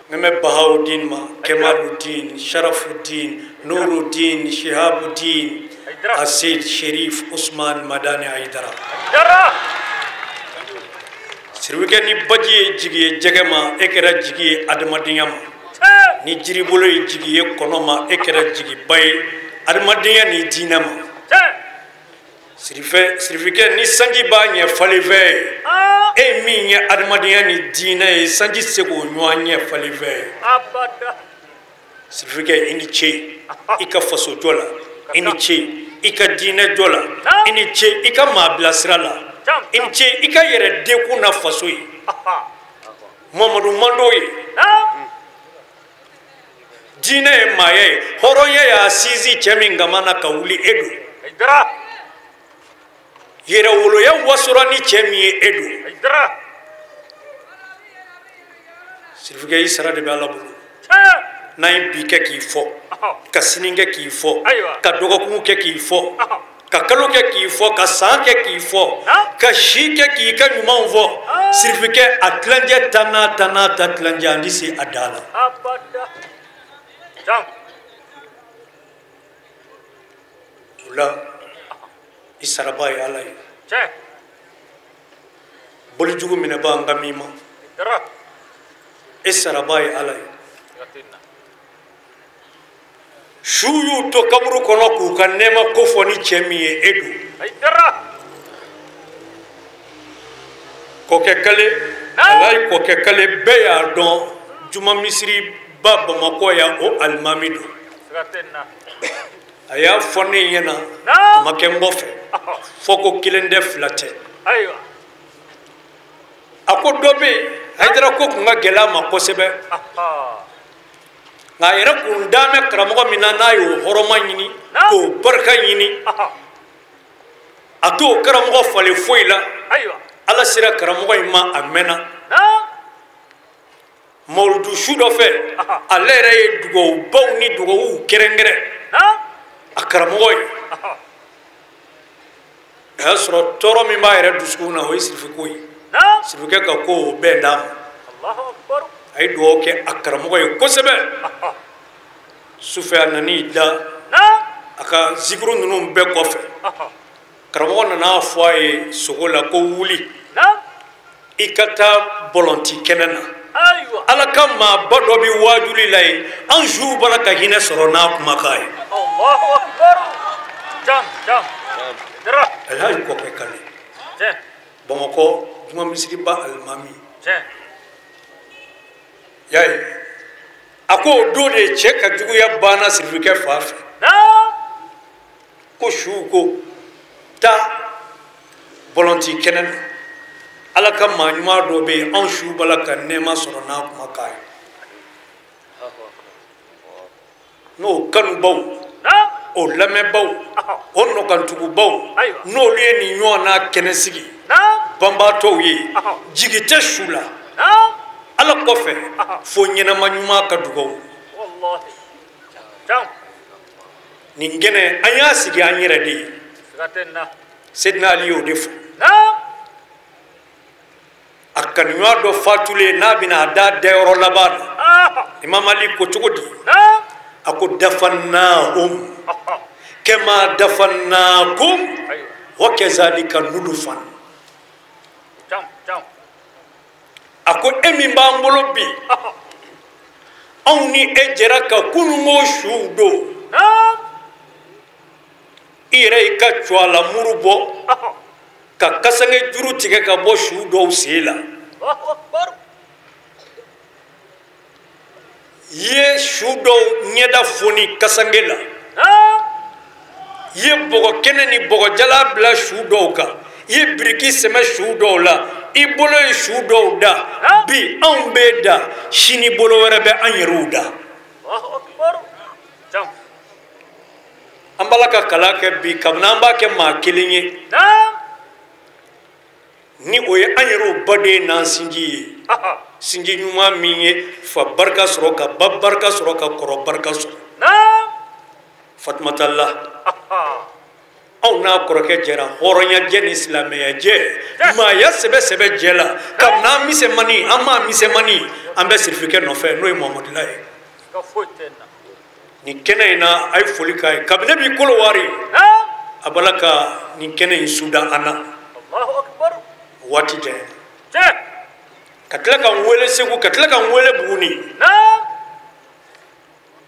n bɛ Bahawudin ma Kemaludin Sharafudin Nurudin Shihabudin Asid Sherif Usman Madani Aidara Siribikɛ ni baji ye jigi ye jɛgɛ ma e kɛra jigi ye adamadenya ma ni jiribolo ye jigi ye kɔnɔ ma e kɛra jigiba ye adamadenya ni diinɛ ma Sirifikɛ ni sanji b'a ɲɛ falenfɛn ye e min ye adamadenya ni diinɛ ye sanji se k'o ɲɔgɔn ɲɛ falenfɛn ye Sirifikɛ i ni ce i ka fasojɔ la i ni ce i ka diinɛ jɔ la i ni ce i ka maa bilasira la i ni ce i ka yɛrɛ dekun na faso ye Mamadu Mando ye diinɛ ye maaya ye hɔrɔnya y'a sinsin cɛ min gama na ka wuli e don yɛrɛwoloya wasora ni cɛ min ye e don Sirifikɛ i sara de bɛ Ala bolo n'an ye bi kɛ k'i fɔ ka sini kɛ k'i fɔ ka dɔgɔkun kɛ k'i fɔ ka kalo kɛ k'i fɔ ka san kɛ k'i fɔ ka si kɛ k'i ka ɲumanw fɔ Sirifikɛ a tilancɛ ta n'a ta n'a ta tilancɛ an ti se a dan na o la i saraba ye Ala ye bolijugu minɛba n ka min ma e saraba ye Ala ye su y'u to kaburu kɔnɔ k'u ka nɛɛma ko fɔ ni cɛ min ye e don kɔkɛ kale alayi kɔkɛ kale bɛɛ y'a dɔn juma misiri ba Bamakɔ yan o alimami don a y'a fɔ ne ɲɛna a ma kɛ n kɔfɛ fɔ ko kelen tɛ fila tɛ a ko dɔ bɛ yen Hayidara ko kun ka gɛlɛn a ma kosɛbɛ nka a yɛrɛ kun dalen bɛ karamɔgɔ min na n'a y'o hɔrɔma ɲini k'o barika ɲini a t'o karamɔgɔ falen foyi la Ala sera karamɔgɔ in ma a mɛnna mawuludu su dɔ fɛ ale yɛrɛ ye dugawubaw ni dugawuw kɛrɛnkɛrɛn a karamɔgɔ ye a y'a sɔrɔ tɔɔrɔ min b'a yɛrɛ dusukun na o ye sirifiko ye sirifikɛ ka ko o bɛn d'a ma a ye dugawu kɛ a karamɔgɔ ye kosɛbɛ sufɛ a nan'i da a ka zikiru ninnu bɛɛ kɔfɛ karamɔgɔ nana fɔ a ye sogo la ko wuli i ka taa bɔlɔnti kɛnɛ na Ala ka maaba dɔ bɛ waajuli la yen an suw b'a la ka hinɛ sɔrɔ n'a kumakan ye. Alhaji kɔkɛ kale Bamakɔ juma misiriba alimami y'a ye a ko o don de cɛ ka juguya banna sirifikɛ fa fɛ ko suw ko taa bɔlɔnti kɛnɛ na Ala ka maa ɲuman dɔ bɛ yen anw suw b'a la ka nɛɛma sɔrɔ n'a kumakan ye n'o kanubaw o lamɛnbaw o nɔkantugubaw n'olu ye nin ɲɔgɔn na kɛnɛ sigi banbaatɔw ye jigi tɛ su la Ala kɔfɛ fo ɲɛnama ɲuman ka dugawu nin kɛnɛ an y'a sigi an yɛrɛ de ye Seydina Ali y'o de fɔ a kanuɲɔgɔn dɔ fatulen n'a bɛna a da dayɔrɔ laban na Imam Ali ko cogo di a ko dafannahum kama dafannakum wa kazalika nudfan a ko e min b'an bolo bi anw ni e jɛra ka kununko suw don i yɛrɛ y'i ka cuwala muru bɔ ka kasange juru tigɛ ka bɔ su dɔw sen la i ye su dɔw ɲɛda foni kasange la I ye bɔgɔ kɛnɛ ni bɔgɔ jalan bila su dɔw kan, i ye biriki sɛmɛ su dɔw la, i bolo ye su dɔw da. Bi anw b'e da, sini bolo wɛrɛ bɛ an yɛrɛw da. An b'a la ka kalan kɛ bi, kabini an b'a kɛ maa kelen ye, ni o ye an yɛrɛw baden n'an sinji ye, sinji ɲuman min ye fa barika sɔrɔ, ka ba barika sɔrɔ, ka kɔrɔ barika sɔrɔ. Fatumata la, anw n'a kɔrɔkɛ jɛra hɔrɔnya jɛ ni silamɛya jɛ, maaya sɛbɛ sɛbɛ jɛ la. Kabini an misɛnmani, an m'a misɛnmani, an bɛ sirifikɛ nɔfɛ, n'o ye Muhamadula ye. Nin kɛnɛ in na, a ye foli k'a ye. Kabini bi Kolowari, a b'a la ka nin kɛnɛ in suda an na waati janya, ka tila ka n wele Segu, ka tila ka n wele Buguni.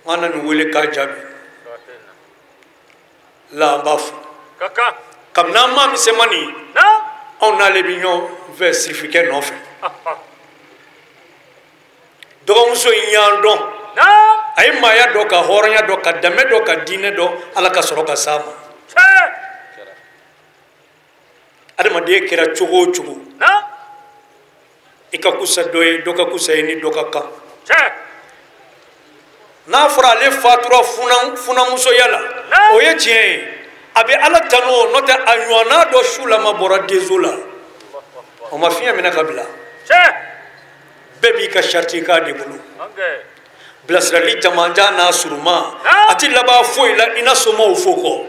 N na nin wele k'a jaabi la, an b'a fɔ kabini an maa misɛnmani, anw n'ale bɛ ɲɔgɔn fɛ sirifikɛ nɔfɛ. Dɔgɔmuso in y'an dɔn, a ye maaya dɔn, ka hɔrɔnya dɔn, ka danbe dɔn, ka diinɛ dɔn, Ala ka sɔrɔ ka s'a ma. Adamaden kɛra cogo o cogo, i ka kusa dɔ ye, dɔ ka kusa ye ni dɔ ka kan. N'a fɔra ale fatura funamusoya la, o ye tiɲɛ ye, a bɛ Ala tanu o, n'o tɛ a ɲɔgɔnna dɔ su lama bɔra denso la, o ma fiɲɛ minɛ ka bila. Bɛɛ b'i ka sariti k'a de bolo. Bilasirali jamanjan n'a surunman, a ti laban foyi la i n'a somaw fo kɔ.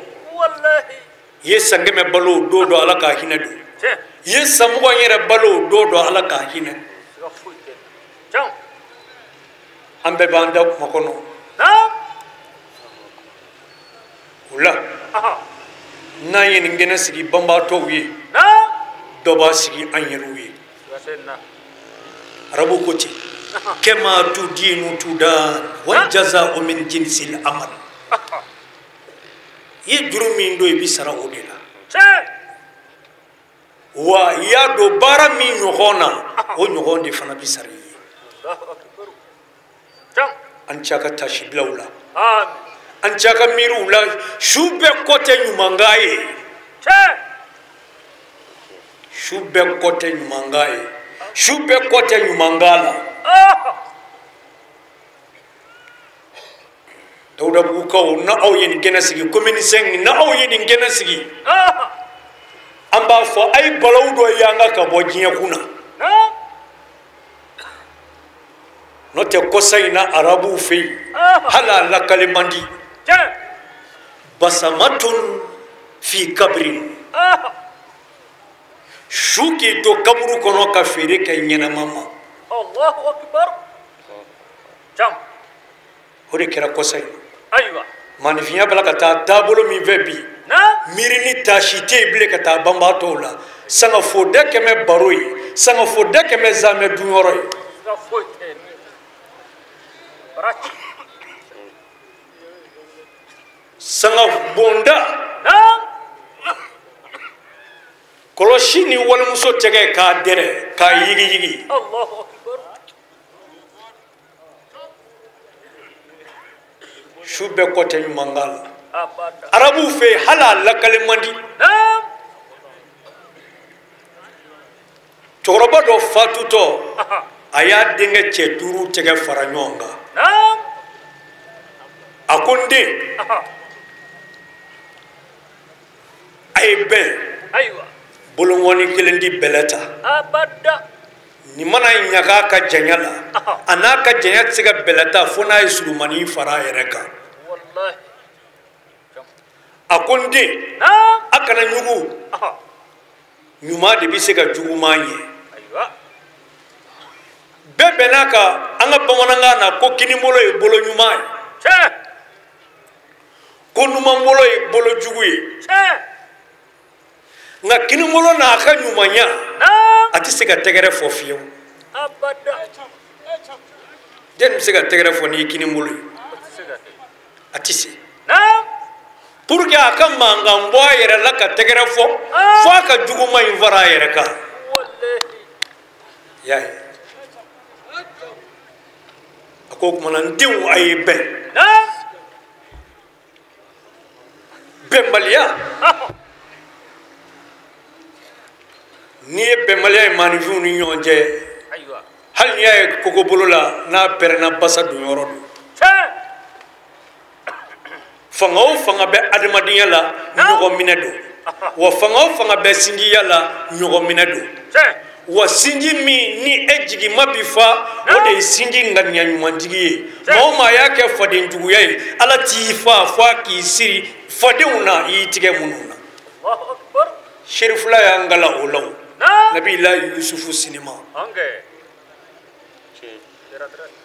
I ye san 100 balo don dɔ, Ala k'a hinɛ don. I ye san 20 yɛrɛ balo don dɔ, Ala k'a hinɛ. An bɛɛ b'an da kuma kɔnɔ. O la, n'an ye nin kɛnɛ sigi banbaatɔw ye, dɔ b'a sigi an yɛrɛw ye. Arabu ko ten, kama tudinu tudan wal jaza'u min jinsil amal. I ye juru min don, i bɛ sara o de la. Wa i y'a don baara min ɲɔgɔn na, o ɲɔgɔn de fana bɛ sara i ye. An cɛ ka tasibilaw la, an cɛ ka miiriw la, su bɛɛ kɔ tɛ ɲumankan ye. Su bɛɛ kɔ tɛ ɲumankan ye. Su bɛɛ kɔ tɛ ɲumankan la. Dawudabugukaw, na aw ye nin kɛnɛ sigi, commune 5, na aw ye nin kɛnɛ sigi, an b'a fɔ a ye balawu dɔ yanga ka bɔ diɲɛ kun na. N'o tɛ kɔsa in na, arabuw fɛ yen, hali a lakale man di. Basamatun fi kabirin, su k'i to kaburu kɔnɔ ka feere kɛ ɲɛnama ma. O de kɛra kɔsa in na. Maanifinya b'a la ka taa taabolo min fɛ bi, miiri ni taasi tɛ yen bilen ka taa banbaatɔw la. Sangafo dɛ kɛmɛ baro ye, sangafo dɛ kɛmɛ zamɛ dunyɔrɔ ye. Sanga bonda, kɔlɔsi ni walimuso tɛgɛ k'a dɛrɛ k'a yigiyigi. Su bɛɛ kɔ tɛ ɲumankan la. Arabuw fɛ yen, hali a lakale man di. Cɛkɔrɔba dɔ fatutɔ, a y'a denkɛ cɛ 5 tɛgɛ fara ɲɔgɔn kan. A ko n den, a ye bɛn bolonkɔni kelen di bɛlɛ ta. Nin mana ɲaga a ka janya la, a n'a ka janya tɛ se ka bɛlɛ ta fo n'a ye surumani fara a yɛrɛ kan. A ko n den, a kana ɲugu, ɲuman de bɛ se ka juguman ɲɛ. Bɛɛ bɛnn'a kan an ka bamanankan na ko kinibolo ye bolo ɲuman ye, ko numanbolo ye bolo jugu ye. Nka kinibolo n'a ka ɲumanya, a tɛ se ka tɛgɛrɛ fɔ fiyewu. Den bɛ se ka tɛgɛrɛ fɔ n'i ye kinibolo ye, a tɛ se. Pour que a ka mankan bɔ a yɛrɛ la ka tɛgɛrɛ fɔ, fo a ka juguman in fara a yɛrɛ kan. I y'a ye? A ko o tuma na, n denw, a ye bɛn. Bɛnbaliya bɛnbaliya. N'i ye bɛnbaliya ye maaninfinw ni ɲɔgɔn cɛ, hali n'i y'a ye koko bolo la n'a pɛrɛnna basa don yɔrɔ don. Fanga o fanga bɛ adamadenya la ɲɔgɔn minɛ don, wa fanga o fanga bɛ sinjiya la ɲɔgɔn minɛ don. Wa sinji min ni e jigima bi fa, o de ye sinji ŋaniya ɲumantigi ye. Maa o maa y'a kɛ fadenjuguya ye, Ala t'i fa fo a k'i siri fadenw na i y'i tigɛ minnu na. Serifula y'an kalan o la o. Nabila Yusufu sinima.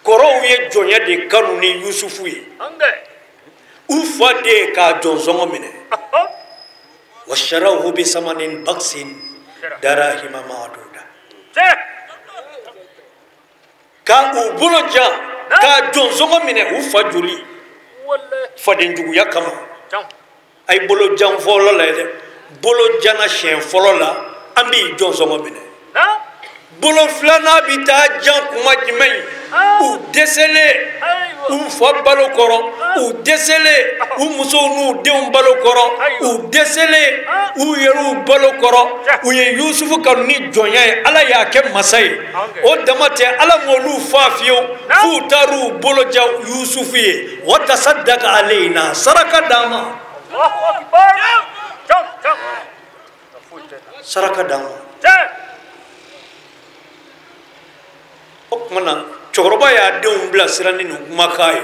Kɔrɔw ye jɔnya de kanu ni Yusufu ye. U fa de ye k'a jɔnsɔngɔ minɛ. Washarawhu bi samanin baksin darahima ma'duda. Ka u bolo jan k'a jɔnsɔngɔ minɛ u fa joli fadenjuguya kama. A ye bolo jan fɔlɔ la ye dɛ, bolo janna siɲɛ fɔlɔ la an b'i jɔnsɔngɔ minɛ. Bolo filanan bɛ taa jan kuma jumɛn? U dɛsɛlen u fa balo kɔrɔ, u dɛsɛlen u musow n'u denw balo kɔrɔ, u dɛsɛlen u yɛrɛw balo kɔrɔ. U ye Yusufu kanu ni jɔnya ye, Ala y'a kɛ masa ye. O dama tɛ, Ala m'olu fa fiyewu f'u taar'u bolo ja Yusufu ye. Wa tasaddaka alayna, saraka d'an ma, saraka d'an ma. O tuma na cɛkɔrɔba y'a denw bilasira ni nin kumakan ye.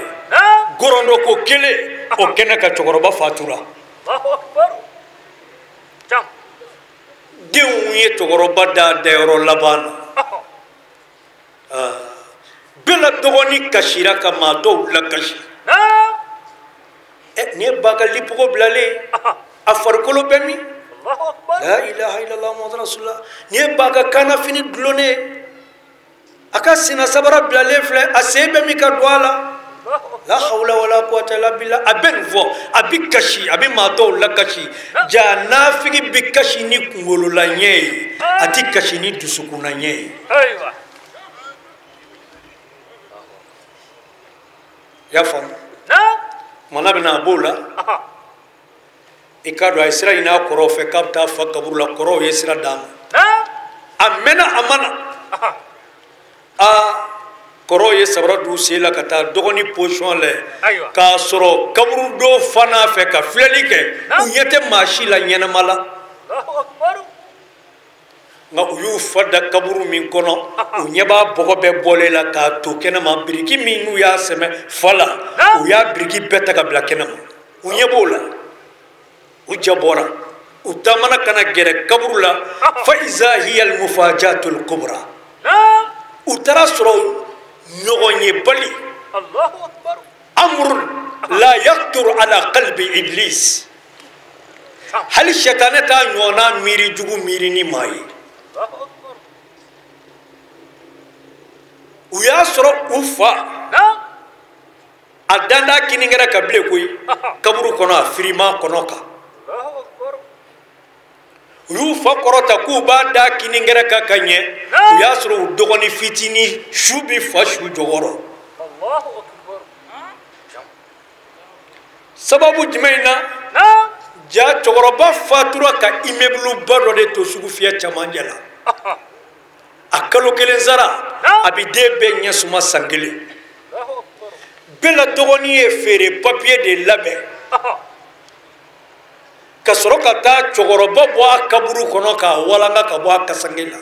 Gɔrɔndɔ ko kelen o kɛnɛ kan cɛkɔrɔba fatura. Denw ye cɛkɔrɔba da dayɔrɔ laban na. Bɛɛ la dɔgɔnin kasira ka maa tɔw lakasi. Nin ye ba ka lipogo bilalen, a farikolo bɛ min? La ilaha illallah muhammadu rasulullah. Nin ye ba ka kannafini dulonnen, a ka senna sabara bilalen filɛ, a sen bɛ min ka don a la. La hawla wala quwwata illa billah. A bɛ nin fɔ, a bɛ kasi, a bɛ maa tɔw lakasi. Ja nafigi bɛ kasi ni kunkolola ɲɛ ye, a tɛ kasi ni dusukunna ɲɛ ye. I y'a faamu? Kumana bɛ na a b'o la. I k'a dɔn a ye sira ɲini a kɔrɔw fɛ k'a bɛ taa fa kaburu la, kɔrɔw ye sira d'a ma. A mɛnna a ma na. Aa, kɔrɔw ye sabara d'u sen la ka taa dɔgɔnin position lajɛ, k'a sɔrɔ kaburudo fana fɛ ka filɛli kɛ, u ɲɛ tɛ maa si la ɲɛnama la. Nka u y'u fa da kaburu min kɔnɔ, u ɲɛ b'a bɔgɔ bɛɛ bɔlen la k'a to kɛnɛma. Biriki min n'u y'a sɛmɛ fa la, u y'a biriki bɛɛ ta ka bila kɛnɛma. U ɲɛ b'o la, u ja bɔra, u taamana ka na gɛrɛ kaburu la. Fa iza hiya al-mufajatul kubra. U taara sɔrɔ ɲɔgɔn ye bali. Amrun la yaqtur ala qalbi iblis. Hali sɛtanɛ t'a ɲɔgɔnna miiri jugu miiri ni maa ye. U y'a sɔrɔ u fa a danda kininkɛrɛ ka bilen koyi kaburu kɔnɔ, a firima kɔnɔ kan. U y'u fa kɔrɔta k'u b'a da kininkɛrɛ kan ka ɲɛ, u y'a sɔrɔ u dɔgɔnin fitinin su bi fa su jɔyɔrɔ. Sababu jumɛn na? Ja cɛkɔrɔba fatura ka immeuble ba dɔ de to sugu fiyɛ camancɛ la. A kalo kelen sara, a bi den bɛɛ ɲɛ suma san kelen. Bɛɛ la dɔgɔnin ye feere papiye de labɛn ka sɔrɔ ka taa cɛkɔrɔba bɔ a kaburu kɔnɔ k'a walanga ka bɔ a kasange la,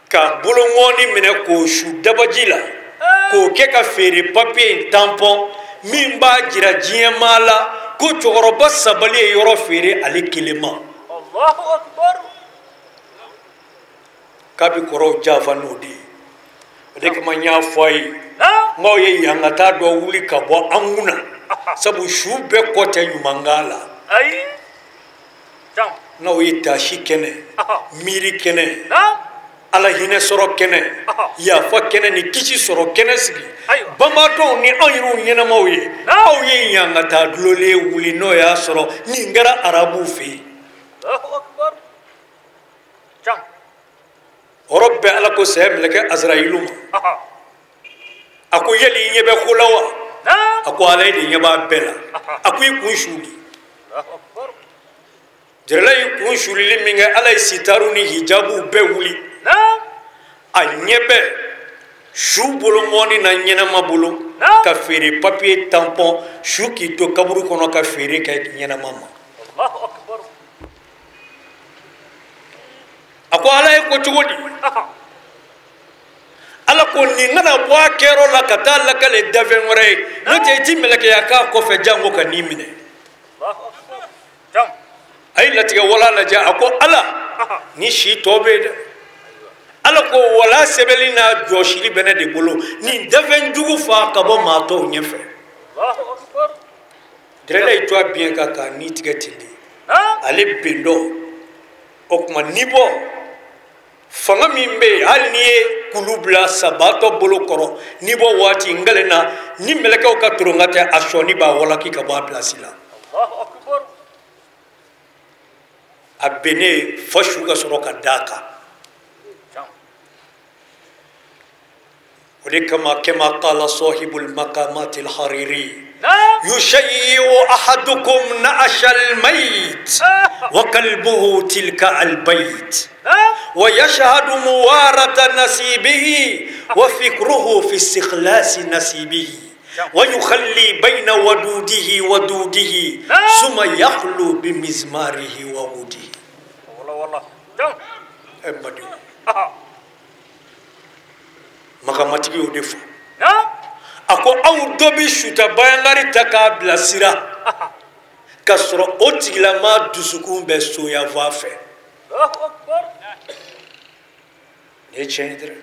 ka boloŋɔni minɛ k'o su dabaji la, k'o kɛ ka feere papiye in tampɔn min b'a jira diɲɛ maa la ko cɛkɔrɔba sabali ye yɔrɔ feere ale kelen ma. K'a bɛ kɔrɔw janfa n'o de ye. O de kama n y'a fɔ a ye, n k'aw ye yankataa dɔ wuli ka bɔ an kunna, sabu su bɛɛ kɔ tɛ ɲumankan la. N'aw ye taasi kɛnɛ, miiri kɛnɛ, ala hinɛ sɔrɔ kɛnɛ, yafa kɛnɛ ni kisi sɔrɔ kɛnɛ sigi, banbaatɔw ni anw yɛrɛw ɲɛnamaw ye, aw ye yankataa dulolen wuli n'o y'a sɔrɔ nin kɛra arabuw fɛ yen. Yɔrɔ bɛɛ Ala ko saya mɛlɛkɛ Azarayilu ma, a ko yali i ɲɛ bɛ ko la wa? A ko Ala e de ɲɛ b'a bɛɛ la. A ko i kun su di. Dirɛla y'i kun sulili min kɛ, Ala ye sitaru ni hijabu bɛɛ wuli. A ɲɛ bɛ su bolo mɔni na ɲɛnama bolo ka feere papier tampon, su k'i to kaburu kɔnɔ ka feere kɛ ɲɛnama ma. A ko Ala ye ko cogo di? Ala ko nin kana bɔ a kɛyɔrɔ la ka taa lakale dafɛn wɛrɛ ye, n'o tɛ i ti mɛlɛkɛya k'a kɔfɛ jango ka n'i minɛ. A ye latigɛ wala lajɛ, a ko Ala ni si tɔ bɛ yen dɛ. Ala ko wala sɛbɛnni n'a jɔsili bɛ ne de bolo, nin dafɛn jugu fa ka bɔ maa tɔw ɲɛfɛ. Dirɛla y'i to a biɲɛ kan k'a ni tigɛ ten de, ale bendɔ. O tuma ni bɔ fanga min bɛ yen, hali n'i ye kulu bila sabaatɔ bolo kɔrɔ, ni bɔ waati n galen na ni mɛlɛkɛw ka toronka tɛ, a sɔnni b'a walaki ka bɔ a pilasi la. A bennen fo su ka sɔrɔ ka d'a kan. O de kama kama qala sahibul maqamati al-hariri yushayyi'u ahadukum na'asha al-mayt wa qalbuhu tilka al-bayt wa yashhadu muwarata nasibihi wa fikruhu fi istikhlasi nasibihi wa yukhalli bayna wadudihi wadudihi summa yakhlu bi mizmarihi wa wudihi. Makamatigi y'o de fɔ. A ko aw dɔ bɛ suta bayangari ta k'a bilasira k'a sɔrɔ o tigilama dusukun bɛ soyanfan fɛ. Nin ye tiɲɛ ye dɛ.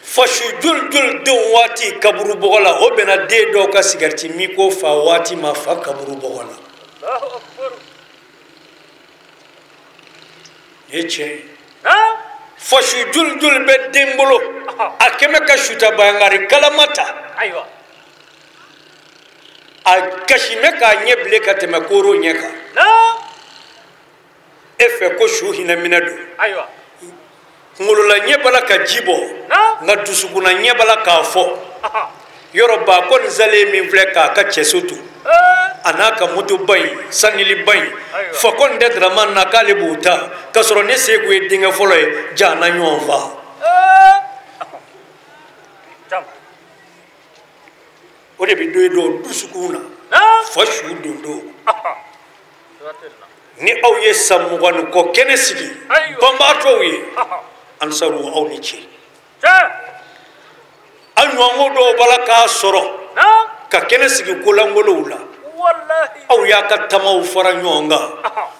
Fasu joli joli denw waati kaburu bɔgɔ la, o bɛnna den dɔw ka sigariti min ko fa waati ma fa kaburu bɔgɔ la. Nin ye tiɲɛ ye. Fasu joli joli bɛ den bolo, a kɛmɛ ka suta bayangari kalama ta, a kasi mɛ k'a ɲɛ bilen ka tɛmɛ kooro ɲɛ kan. E fɛ ko su hinɛ minɛ don, kunkolola ɲɛ b'a la ka ji bɔ, nka dusukunna ɲɛ b'a la k'a fɔ yɔrɔ ba ko nin salen min filɛ k'a ka cɛso to, a n'a ka motoba in saniliba in, fa ko nin tɛ Dramane na k'ale b'o ta, k'a sɔrɔ ne Seku ye denkɛ fɔlɔ ye, ja na ɲɔgɔn fa. O de bɛ don dɔw dusukun na fa su don don. Ni aw ye san 20 ni kɔ kɛnɛ sigi banbaatɔw ye, ansaru aw ni ce. Aw ɲɔgɔnko dɔw b'a la k'a sɔrɔ ka kɛnɛ sigi kolangolow la. Aw y'a ka tamaw fara ɲɔgɔn kan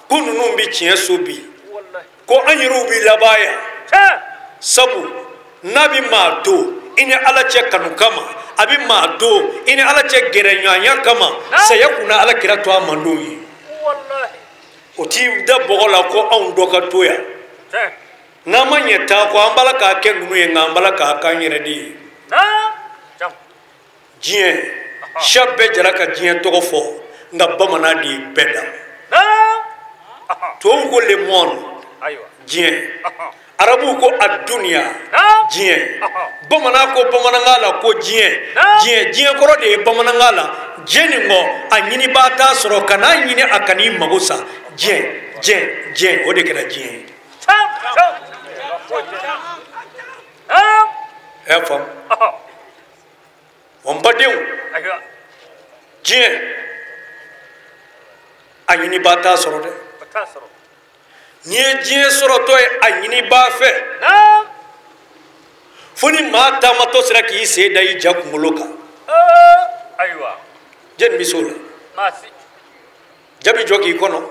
ko ninnu bɛ tiɲɛ so bi, ko an yɛrɛw bɛ laban yan. Sabu n'a bɛ maa to i ni Ala cɛ kanu kama, a bɛ maa to i ni Ala cɛ gɛrɛɲɔgɔnya kama, saya kunna Ala kira to a mandenw ye. O t'i da bɔgɔ la ko anw dɔ ka to yan. N'an ma ɲɛ taa kɔ, an b'a la k'a kɛ ninnu ye, nka an b'a la k'a k'an yɛrɛ de ye. Diɲɛ siya bɛɛ jɛra ka diɲɛ tɔgɔ fɔ, nka bamanan de ye bɛɛ da. Tubabuw ko le monde, diɲɛ. Arabuw ko aduniya, diɲɛ. Bamanan ko bamanankan la ko diɲɛ. Diɲɛ diɲɛ kɔrɔ de ye bamanankan la. Diɲɛ nin kɔ, a ɲinibaa t'a sɔrɔ, kan'a ɲini a kan'i mago sa. Diɲɛ diɲɛ diɲɛ, o de kɛra diɲɛ ye. A y'a faamu? Wa n badenw, diɲɛ a ɲinibaa t'a sɔrɔ dɛ. N'i ye diɲɛ sɔrɔtɔ ye a ɲinibaa fɛ, fo ni maa taamatɔ sera k'i sen da i ja kunkolo kan. Jɛni bɛ s'o la? Ja bɛ jɔ k'i kɔnɔ.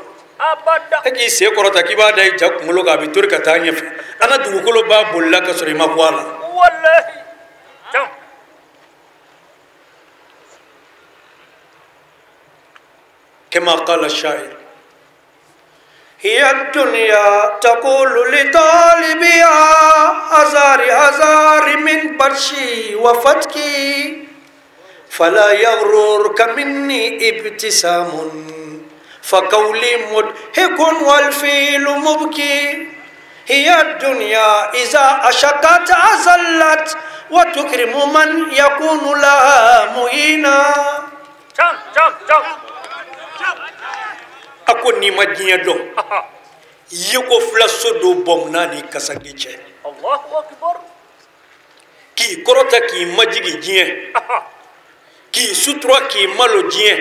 E k'i sen kɔrɔta k'i b'a da i ja kunkolo kan, a bɛ tori ka taa ɲɛfɛ. An ka dugukolo b'a bolila ka sɔrɔ i ma bɔ a la. كما قال الشاعر: هي الدنيا تقول لطالبها هزار هزار من برشي وفتكي، فلا يغررك مني ابتسام فقولي مضحك والفيل مبكي. هي الدنيا إذا أشقت أزلت وتكرم من يكون لها مهينا. A ko n'i ma diɲɛ dɔn, yeko fila so don bɔnna ni kasange cɛ. K'i kɔrɔta k'i majigi diɲɛ, k'i sutura k'i malo diɲɛ,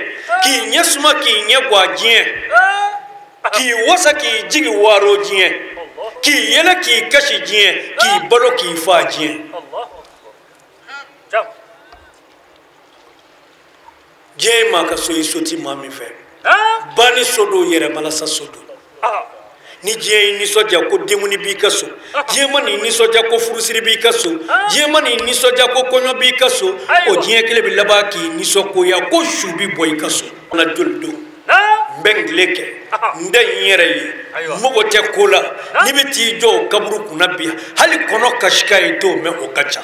k'i ɲɛ suma k'i ɲɛ gwa diɲɛ, k'i wasa k'i jigi waaro diɲɛ, k'i yɛlɛ k'i kasi diɲɛ, k'i balo k'i fa diɲɛ. Diɲɛ ye maa ka so ye, so ti maa min fɛ. Ba ni so don, yɛrɛmalasa so don. Ni diɲɛ y'i nisɔndiya ko denkundi b'i ka so, diɲɛ ma n'i nisɔndiya ko furusiri b'i ka so, diɲɛ ma n'i nisɔndiya ko kɔɲɔ b'i ka so, o diɲɛ kelen bɛ laban k'i nisɔngoya ko su bɛ bɔ i ka so. Na joli don, n bɛ n tile kɛ, n tɛ n yɛrɛ ye, n mago tɛ ko la. N'i bɛ t'i jɔ o kaburu kunna bi, hali kɔnɔ kasikan ye t'o mɛn, o ka ca.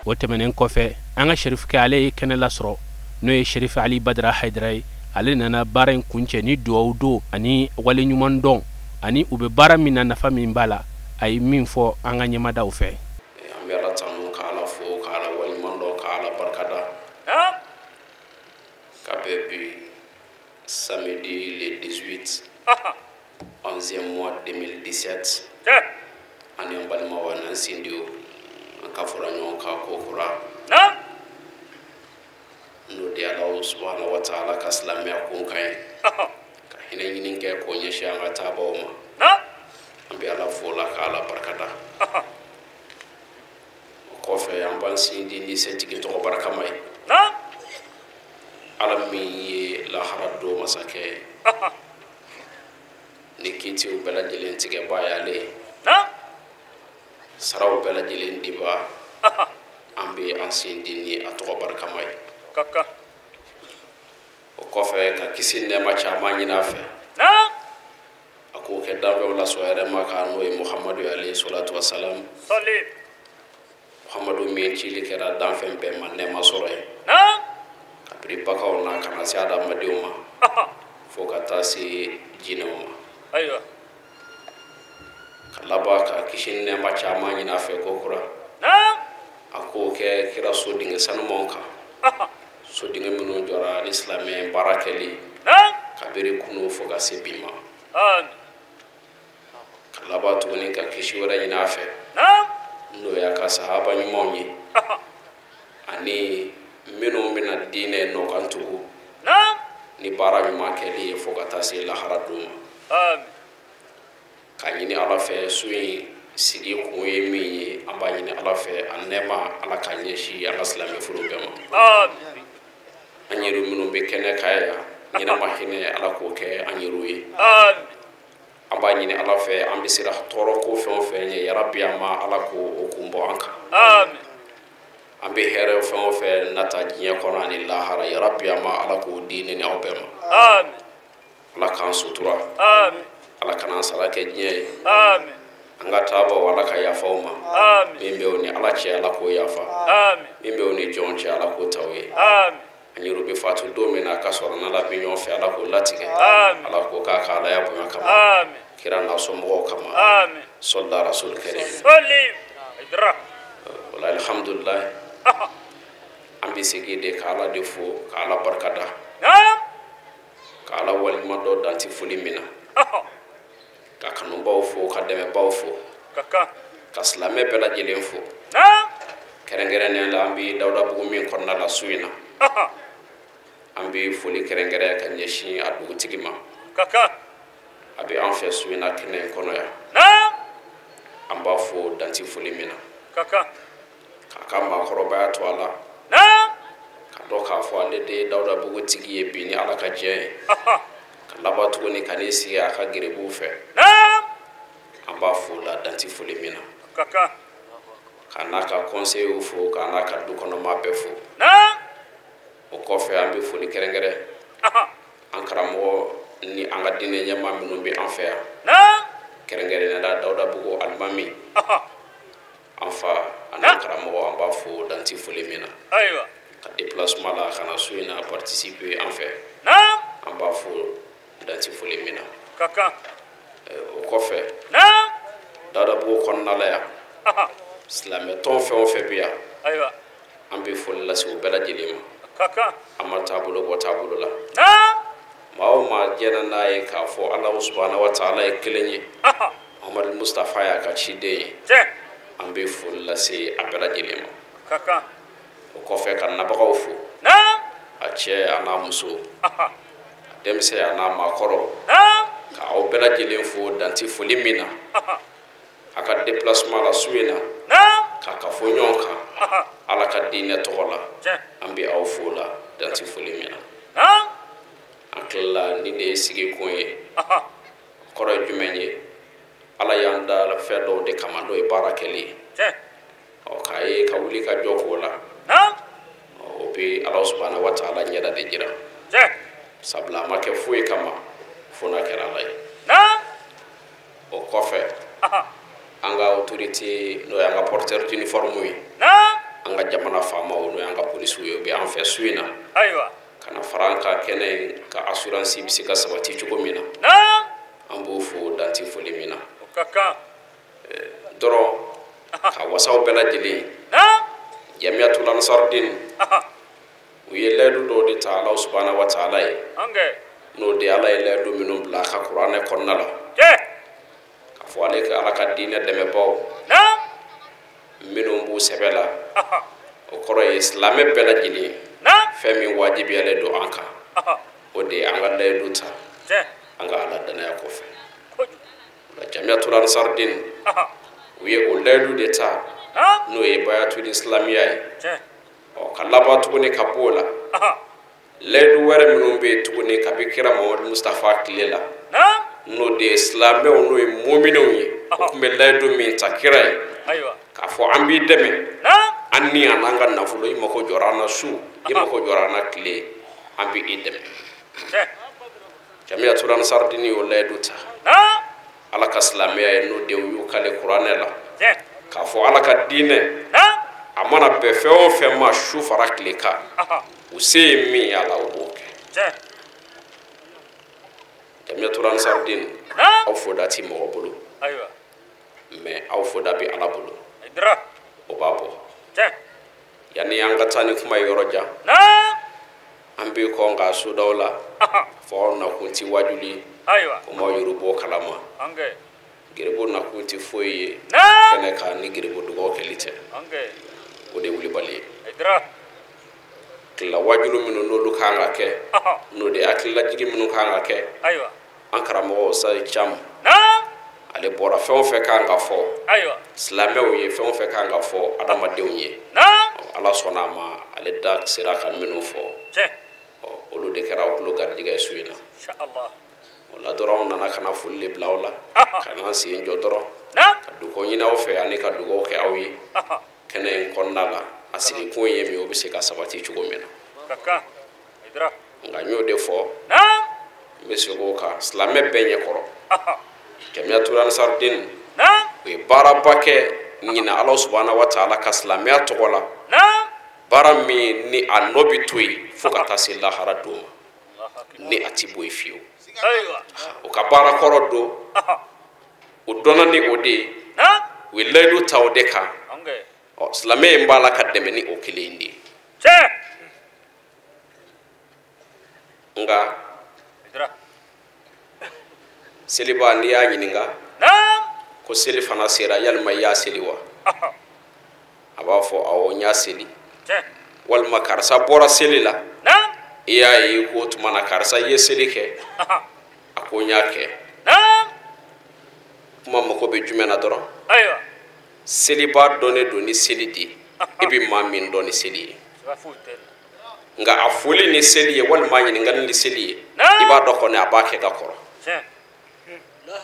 O tɛmɛnen kɔfɛ, an ka serifukɛ ale ye kɛnɛ lasɔrɔ, n'o ye Serifu Ali Badara Hayidara ye. Ale nana baara in kuncɛ ni duwawu don ani waleɲuman dɔn ani u bɛ baara min na, nafa min b'a la, a ye min fɔ an ka ɲɛmadaw fɛ. An bɛ Ala tanu, ka Ala fo, ka Ala waleɲuman dɔn, ka Ala barikada. Ka bɛn bi samedi le 18 11e mois 2017, ani an balimaw an'an sindiw, an ka fara ɲɔgɔn kan ko kura, n'o de Ala subahana wa taala ka silamɛya kun kan ye, ka hinɛ ɲini kɛ k'o ɲɛsin an ka taabaw ma. An bɛ Ala fo la, ka Ala barikada. O kɔfɛ, an b'an sindi ni setigi tɔgɔ barikama ye, Ala min ye lahara don masakɛ ye, ni kiitiw bɛɛ lajɛlen tigɛbaa y'ale ye, saraw bɛɛ lajɛlen dibaa. An bɛ an sindi ni a tɔgɔ barikama ye. O kɔfɛ, ka kisi nɛɛma caman ɲini a fɛ, a k'o kɛ danfɛnw lasɔn yɛrɛ ma kan, n'o ye Muhamadu alayhi salatu wasalam. Muhamadu min cili kɛra danfɛn bɛɛ ma nɛɛma sɔrɔ ye, kabini baganw na ka na se adamadenw ma, fo ka taa se jinɛw ma. Ka laban ka kisi nɛɛma caman ɲini a fɛ ko kura, a k'o kɛ kira sodenkɛ sanumanw kan, sodenkɛ minnu jɔra ni silamɛ baara kɛli kabini kunu fo ka se bi ma. Ka laban tuguni ka kisi wɛrɛ ɲini a fɛ, n'o y'a ka sahaba ɲumanw ye, ani minnu bɛna diinɛ nɔkan tugu ni baara ɲuman kɛli ye fo ka taa se lahara don ma. K'a ɲini Ala fɛ, su in sigi kun ye min ye, an b'a ɲini Ala fɛ, a nɛɛma Ala k'a ɲɛsin an ka silamɛ furu bɛɛ ma. An yɛrɛ minnu bɛ kɛnɛ kan yan, ɲɛnama hinɛ Ala k'o kɛ an yɛrɛw ye. An b'a ɲini Ala fɛ, an bɛ siran tɔɔrɔ ko fɛn o fɛn ɲɛ, yarabi an ma Ala k'o kun bɔ an kan. An bɛ hɛrɛ fɛn o fɛn nata diɲɛ kɔnɔ ani lahara, yarabi an ma Ala k'o di ne ni aw bɛɛ ma. Ala k'an sutura, Ala kana an sara kɛ diɲɛ ye. An ka taabaw, Ala ka yafa u ma. Min bɛ o ni Ala cɛ, Ala k'o yafa. Min bɛ o ni jɔn cɛ, Ala k'o ta o ye. An yɛrɛ bɛ fatu don min na, a ka sɔrɔ n'Ala bɛ ɲɔgɔn fɛ, Ala k'o latigɛ, Ala k'o k'a ka Alaya bonya kama, kira n'a somɔgɔw kama, sɔlila rasul karim. Wala alhamdulilayi, an bɛ segin de ka Ala de fo, ka Ala barikada, ka Ala waleɲuman dɔn danti foli min na, ka kanubaw fo, ka dɛmɛbaw fo, ka silamɛ bɛɛ lajɛlen fo. Kɛrɛnkɛrɛnnenya la, an bɛ Dawudabugu min kɔnɔna la su in na, an bɛ foli kɛrɛnkɛrɛn ka ɲɛsin a dugutigi ma. A bɛ an fɛ su in na kɛnɛ in kɔnɔ yan, an b'a fo danti foli min na, k'a ka maakɔrɔbaya to a la, ka dɔn k'a fɔ ale de ye Dawudabugu tigi ye bi ni Ala ka diɲɛ ye, ka laban tuguni ka n'i sigi a ka gerebuw fɛ. An b'a fo la danti foli min na, k'a n'a ka conseillers fo, k'a n'a ka du kɔnɔmaa bɛɛ fo. O kɔfɛ, an bɛ foli kɛrɛnkɛrɛn an karamɔgɔ ni an ka diinɛ ɲɛmaa minnu bɛ an fɛ yan, kɛrɛnkɛrɛnnenya la Dawudabugu alimami, an fa ani karamɔgɔ, an b'a fo danti foli min na, ka déplacement la ka na su in na participer an fɛ, an b'a fo danti foli min na. O kɔfɛ, Dawudabugu kɔnɔna la yan, silamɛ tɔn fɛn o fɛn bɛ yan, an bɛ foli lase u bɛɛ lajɛlen ma. An ma taabolo bɔ taabolo la. Maa o maa jɛnna n'a ye k'a fɔ Alahu subahana wa taala ye kelen ye, Muhamadu Mustafa y'a ka ciden ye, an bɛ foli lase a bɛɛ lajɛlen ma. O kɔfɛ ka nabagaw fo, a cɛ a n'a muso, a denmisɛn a n'a maakɔrɔ, ka aw bɛɛ lajɛlen fo danti foli min na a ka déplacement la su in na k'a ka fɔ ɲɔgɔn kan Ala ka diinɛ tɔgɔ la, an bɛ aw fo la danti foli min na. An tilala ni de ye sigi kun ye. Kɔrɔ ye jumɛn ye? Ala y'an da fɛn dɔw de kama, n'o ye baara kɛli ye. Ɔ k'a ye ka wuli ka jɔ k'o la, o bɛ Ala subahana wa taala ɲɛda de jira. Sabula a ma kɛ foyi kama fo n'a kɛra Ala ye. O kɔfɛ an ka autorité, n'o y'an ka porteur d'uniforme ye, an ka jamana faamaw, n'o y'an ka polisiw ye, o bɛ an fɛ su in na ka na fara an ka kɛnɛ in ka assurance bɛ se ka sabati cogo min na, an b'o fo danti foli min na. Dɔrɔn ka wasaw bɛɛ lajɛlen, Jamiyatul Ansardin u ye layidu dɔw de ta Ala subahana wa taala ye, n'o de Ala ye layidu minnu bila a ka kuranɛ kɔnɔna la, k'a fɔ ale ka Ala ka diinɛ dɛmɛbaaw minnu b'u sɛbɛ la, o kɔrɔ ye silamɛ bɛɛ lajɛlen fɛn min wajibiyalen don an kan, o de ye an ka layidu ta an ka Ala danaya kɔfɛ. Jamiyatul Ansardin u ye o layidu de ta, n'o ye bayatul islamiya ye. Ɔ ka laban tuguni ka b'o la, layidu wɛrɛ minnu bɛ yen tuguni kabi kira Muhamadu Mustafa tile la, n'o de ye silamɛw, n'o ye muminɛw ye, o tun bɛ layidu min ta kira ye k'a fɔ an b'i dɛmɛ an ni an n'an ka nafolo, i mako jɔra an na su, i mako jɔra an na tile, an bɛ i dɛmɛ. Jamiyatul Ansardin y'o layidu ta Ala ka silamɛya ye, n'o de y'u kale kuranɛ la k'a fɔ Ala ka diinɛ a mana bɛn fɛn o fɛn ma su fara tile kan, u se ye min ye a la, u b'o kɛ. Jamiyatul Ansardin, aw foda ti mɔgɔ bolo, mɛ aw foda bɛ Ala bolo, o b'a bɔ. Yanni an ka taa ni kuma ye yɔrɔ jan, an bɛ kɔn ka sodaw la fɔ aw nakun ti wajuli ye, komi aw yɛrɛ b'o kalama. Geribu nakun ti foyi ye kɛnɛ kan ni geribu dugawu kɛli tɛ, o de ye wulibali ye. Tila wajulu minnu n'olu kan ka kɛ, n'o de ye hakililajigi minnu kan ka kɛ, an karamɔgɔ Sayi Camu ale bɔra fɛn o fɛn kan ka fɔ silamɛw ye, fɛn o fɛn kan ka fɔ adamadenw ye, Ala sɔnna a ma, ale da sera ka minnu fɔ, olu de kɛra aw tulo garijɛgɛ ye su in na. O la dɔrɔn, anw nana ka na foli de bila aw la, ka n'an sen jɔ dɔrɔn ka dugawu ɲini aw fɛ ani ka dugawu kɛ aw ye kɛnɛ in kɔnɔna la. A sigikun ye min ye, o bɛ se ka sabati cogo min na. Nka n y'o de fɔ, n bɛ segin o kan silamɛ bɛɛ ɲɛkɔrɔ. Jamiyatul Ansardin u ye baaraba kɛ ɲinan Ala subahana wa taala ka silamɛya tɔgɔ la, baara min ni a nɔ bɛ to yen fo ka taa se lahara don ma, ni a ti bɔ yen fiyewu. O ka baara kɔrɔ don, o dɔnna ni o de ye, u ye layidu ta o de kan. Ɔ silamɛ in b'a la ka dɛmɛ ni o kelen in de ye. Nka seliba, n'i y'a ɲininka ko seli fana sera, yalima i y'a seli wa? A b'a fɔ awɔ, n y'a seli. Walima karisa bɔra seli la, i y'a ye ko o tuma na karisa i ye seli kɛ? A ko n y'a kɛ. Kuma mako bɛ jumɛn na dɔrɔn? Seliba dɔnnen don ni seli de ye, i bɛ maa min dɔn ni seli ye. Nka a foli ni seli ye walima a ɲininkali ni seli ye, i b'a dɔn kɔni a b'a kɛ ka kɔrɔ.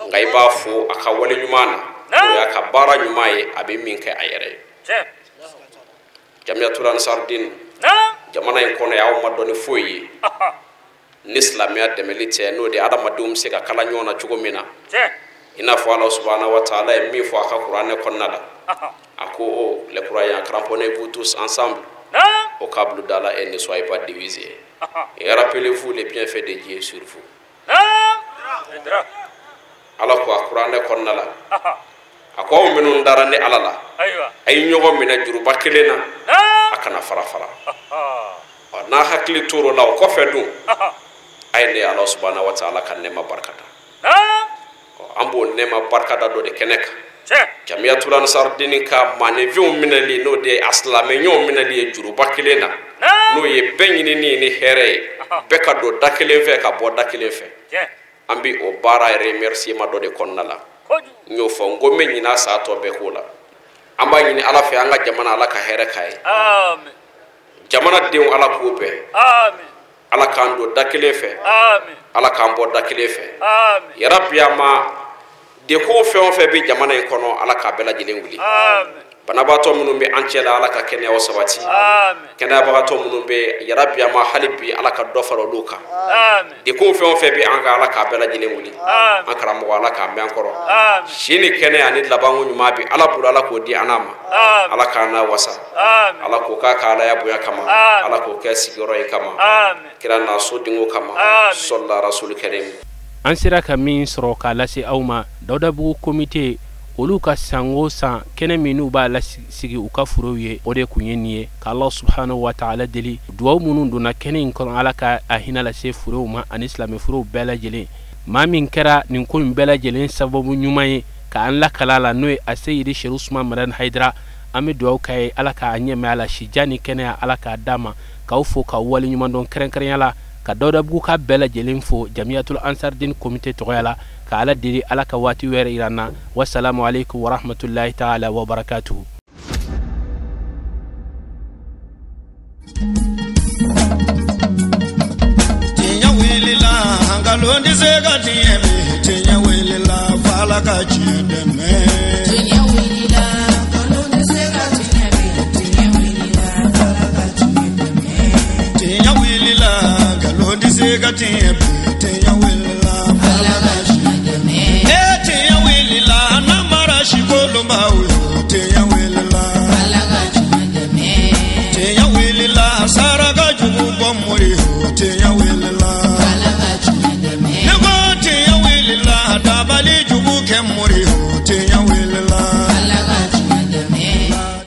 Nka i b'a fo a ka wale ɲuman na, n'o y'a ka baara ɲuman ye, a bɛ min kɛ a yɛrɛ ye. Jamiyatul Ansardin, jamana in kɔnɔ aw ma dɔn ni foyi ye ni silamɛya dɛmɛli tɛ, n'o de adamadenw bɛ se ka kala ɲɔgɔn na cogo min na, i n'a fɔ Ala subahana wa taala ye min fɔ a ka kuranɛ kɔnɔna la, a ko o les croyants, cramponnez-vous tous ensemble au câble d'Allah et ne soyez pas divisés, et rappelez-vous les bienfaits de Dieu sur vous. Ala ko a kuranɛ kɔnɔna la, a ko aw minnu dara ne Ala la, a ye ɲɔgɔn minɛ juruba kelen na, a kana fara fara. Ɔ N'a hakili tor'o la, o kɔfɛ dun, a ye ne Ala subahana wa taala ka nɛɛma barikada. An b'o nɛɛma barikada dɔ de kɛnɛ kan. Jamiyatul Ansardini ka maaninfinw minɛli, n'o de ye a silamɛɲɔgɔnw minɛli ye juruba kelen na, n'o ye bɛɛ ɲinini ni hɛrɛ ye, bɛɛ ka don da kelen fɛ ka bɔ da kelen fɛ. An bɛ o baara remerciement dɔ de kɔnɔna la. N y'o fɔ, n ko n bɛ ɲinɛ sa tɔ bɛɛ ko la. An b'a ɲini Ala fɛ, an ka jamana, Ala ka hɛrɛ k'a ye. Jamanadenw, Ala k'u bɛn. Ala k'an don da kelen fɛ, Ala k'an bɔ da kelen fɛ. Yarabiyama, degun fɛn o fɛn bɛ jamana in kɔnɔ, Ala k'a bɛɛ lajɛlen wuli. Banabaatɔ minnu bɛ an cɛ la, Ala ka kɛnɛyaw sabati. Kɛnɛyabagatɔ minnu bɛ, yarabiyama, hali bi Ala ka dɔ fara olu kan. Degun fɛn o fɛn bɛ an kan, Ala k'a bɛɛ lajɛlen wuli. An karamɔgɔ, Ala k'an mɛn an kɔrɔ. Si ni kɛnɛya ani labanko ɲuman bi Ala bolo, Ala k'o di an n'a ma. Ala k'an n'a wasa. Ala k'o k'a ka Alaya bonya kama. Ala k'o kɛ sigiyɔrɔ in kama. Kira n'a sodenw kama. Sɔlila rasuli karim. An sera ka min sɔrɔ k'a lase aw ma, Dawudabugu komite olu ka san o san kɛnɛ min n'u b'a lasigi u ka forow ye, o de kun ye nin ye. K'Ala subhanahu wa ta'ala deli, duwawu minnu donna kɛnɛ in kɔnɔ, Ala ka a hinɛ lase forow ma ani silamɛ forow bɛɛ lajɛlen. Maa min kɛra nin ko in bɛɛ lajɛlen sababu ɲuman ye k'an lakala la, n'o ye a Seyidi Serifu Usman Madani Hayidara, an bɛ duwawu k'a ye, Ala k'a ɲɛmɛ a la, sijan ni kɛnɛya Ala k'a d'a ma. K'aw fo k'aw waleɲuman dɔn kɛrɛnkɛrɛnya la, ka Dawudabugu ka bɛɛ lajɛlen fo Jamiyatul Ansardini komite tɔgɔya la, ka Ala deli Ala ka waati wɛrɛ yira an na. Wasalamu aleykum warahmatulahi taala wa barakatuhu. Tiɲɛ wulila, nkalon tɛ se ka tiɲɛ bi. Tiɲɛ wulila, f'Ala ka tiɲɛ dɛmɛ. Tiɲɛ wulila, nkalon tɛ se ka tiɲɛ bi. Tiɲɛ wulila, f'Ala ka tiɲɛ dɛmɛ. Tiɲɛ wulila, nkalon tɛ se ka tiɲɛ bi. Tiɲɛ wulila, f'Ala ka tiɲɛ dɛmɛ. Tiɲɛ wulila, n'an mara si kolonbaw.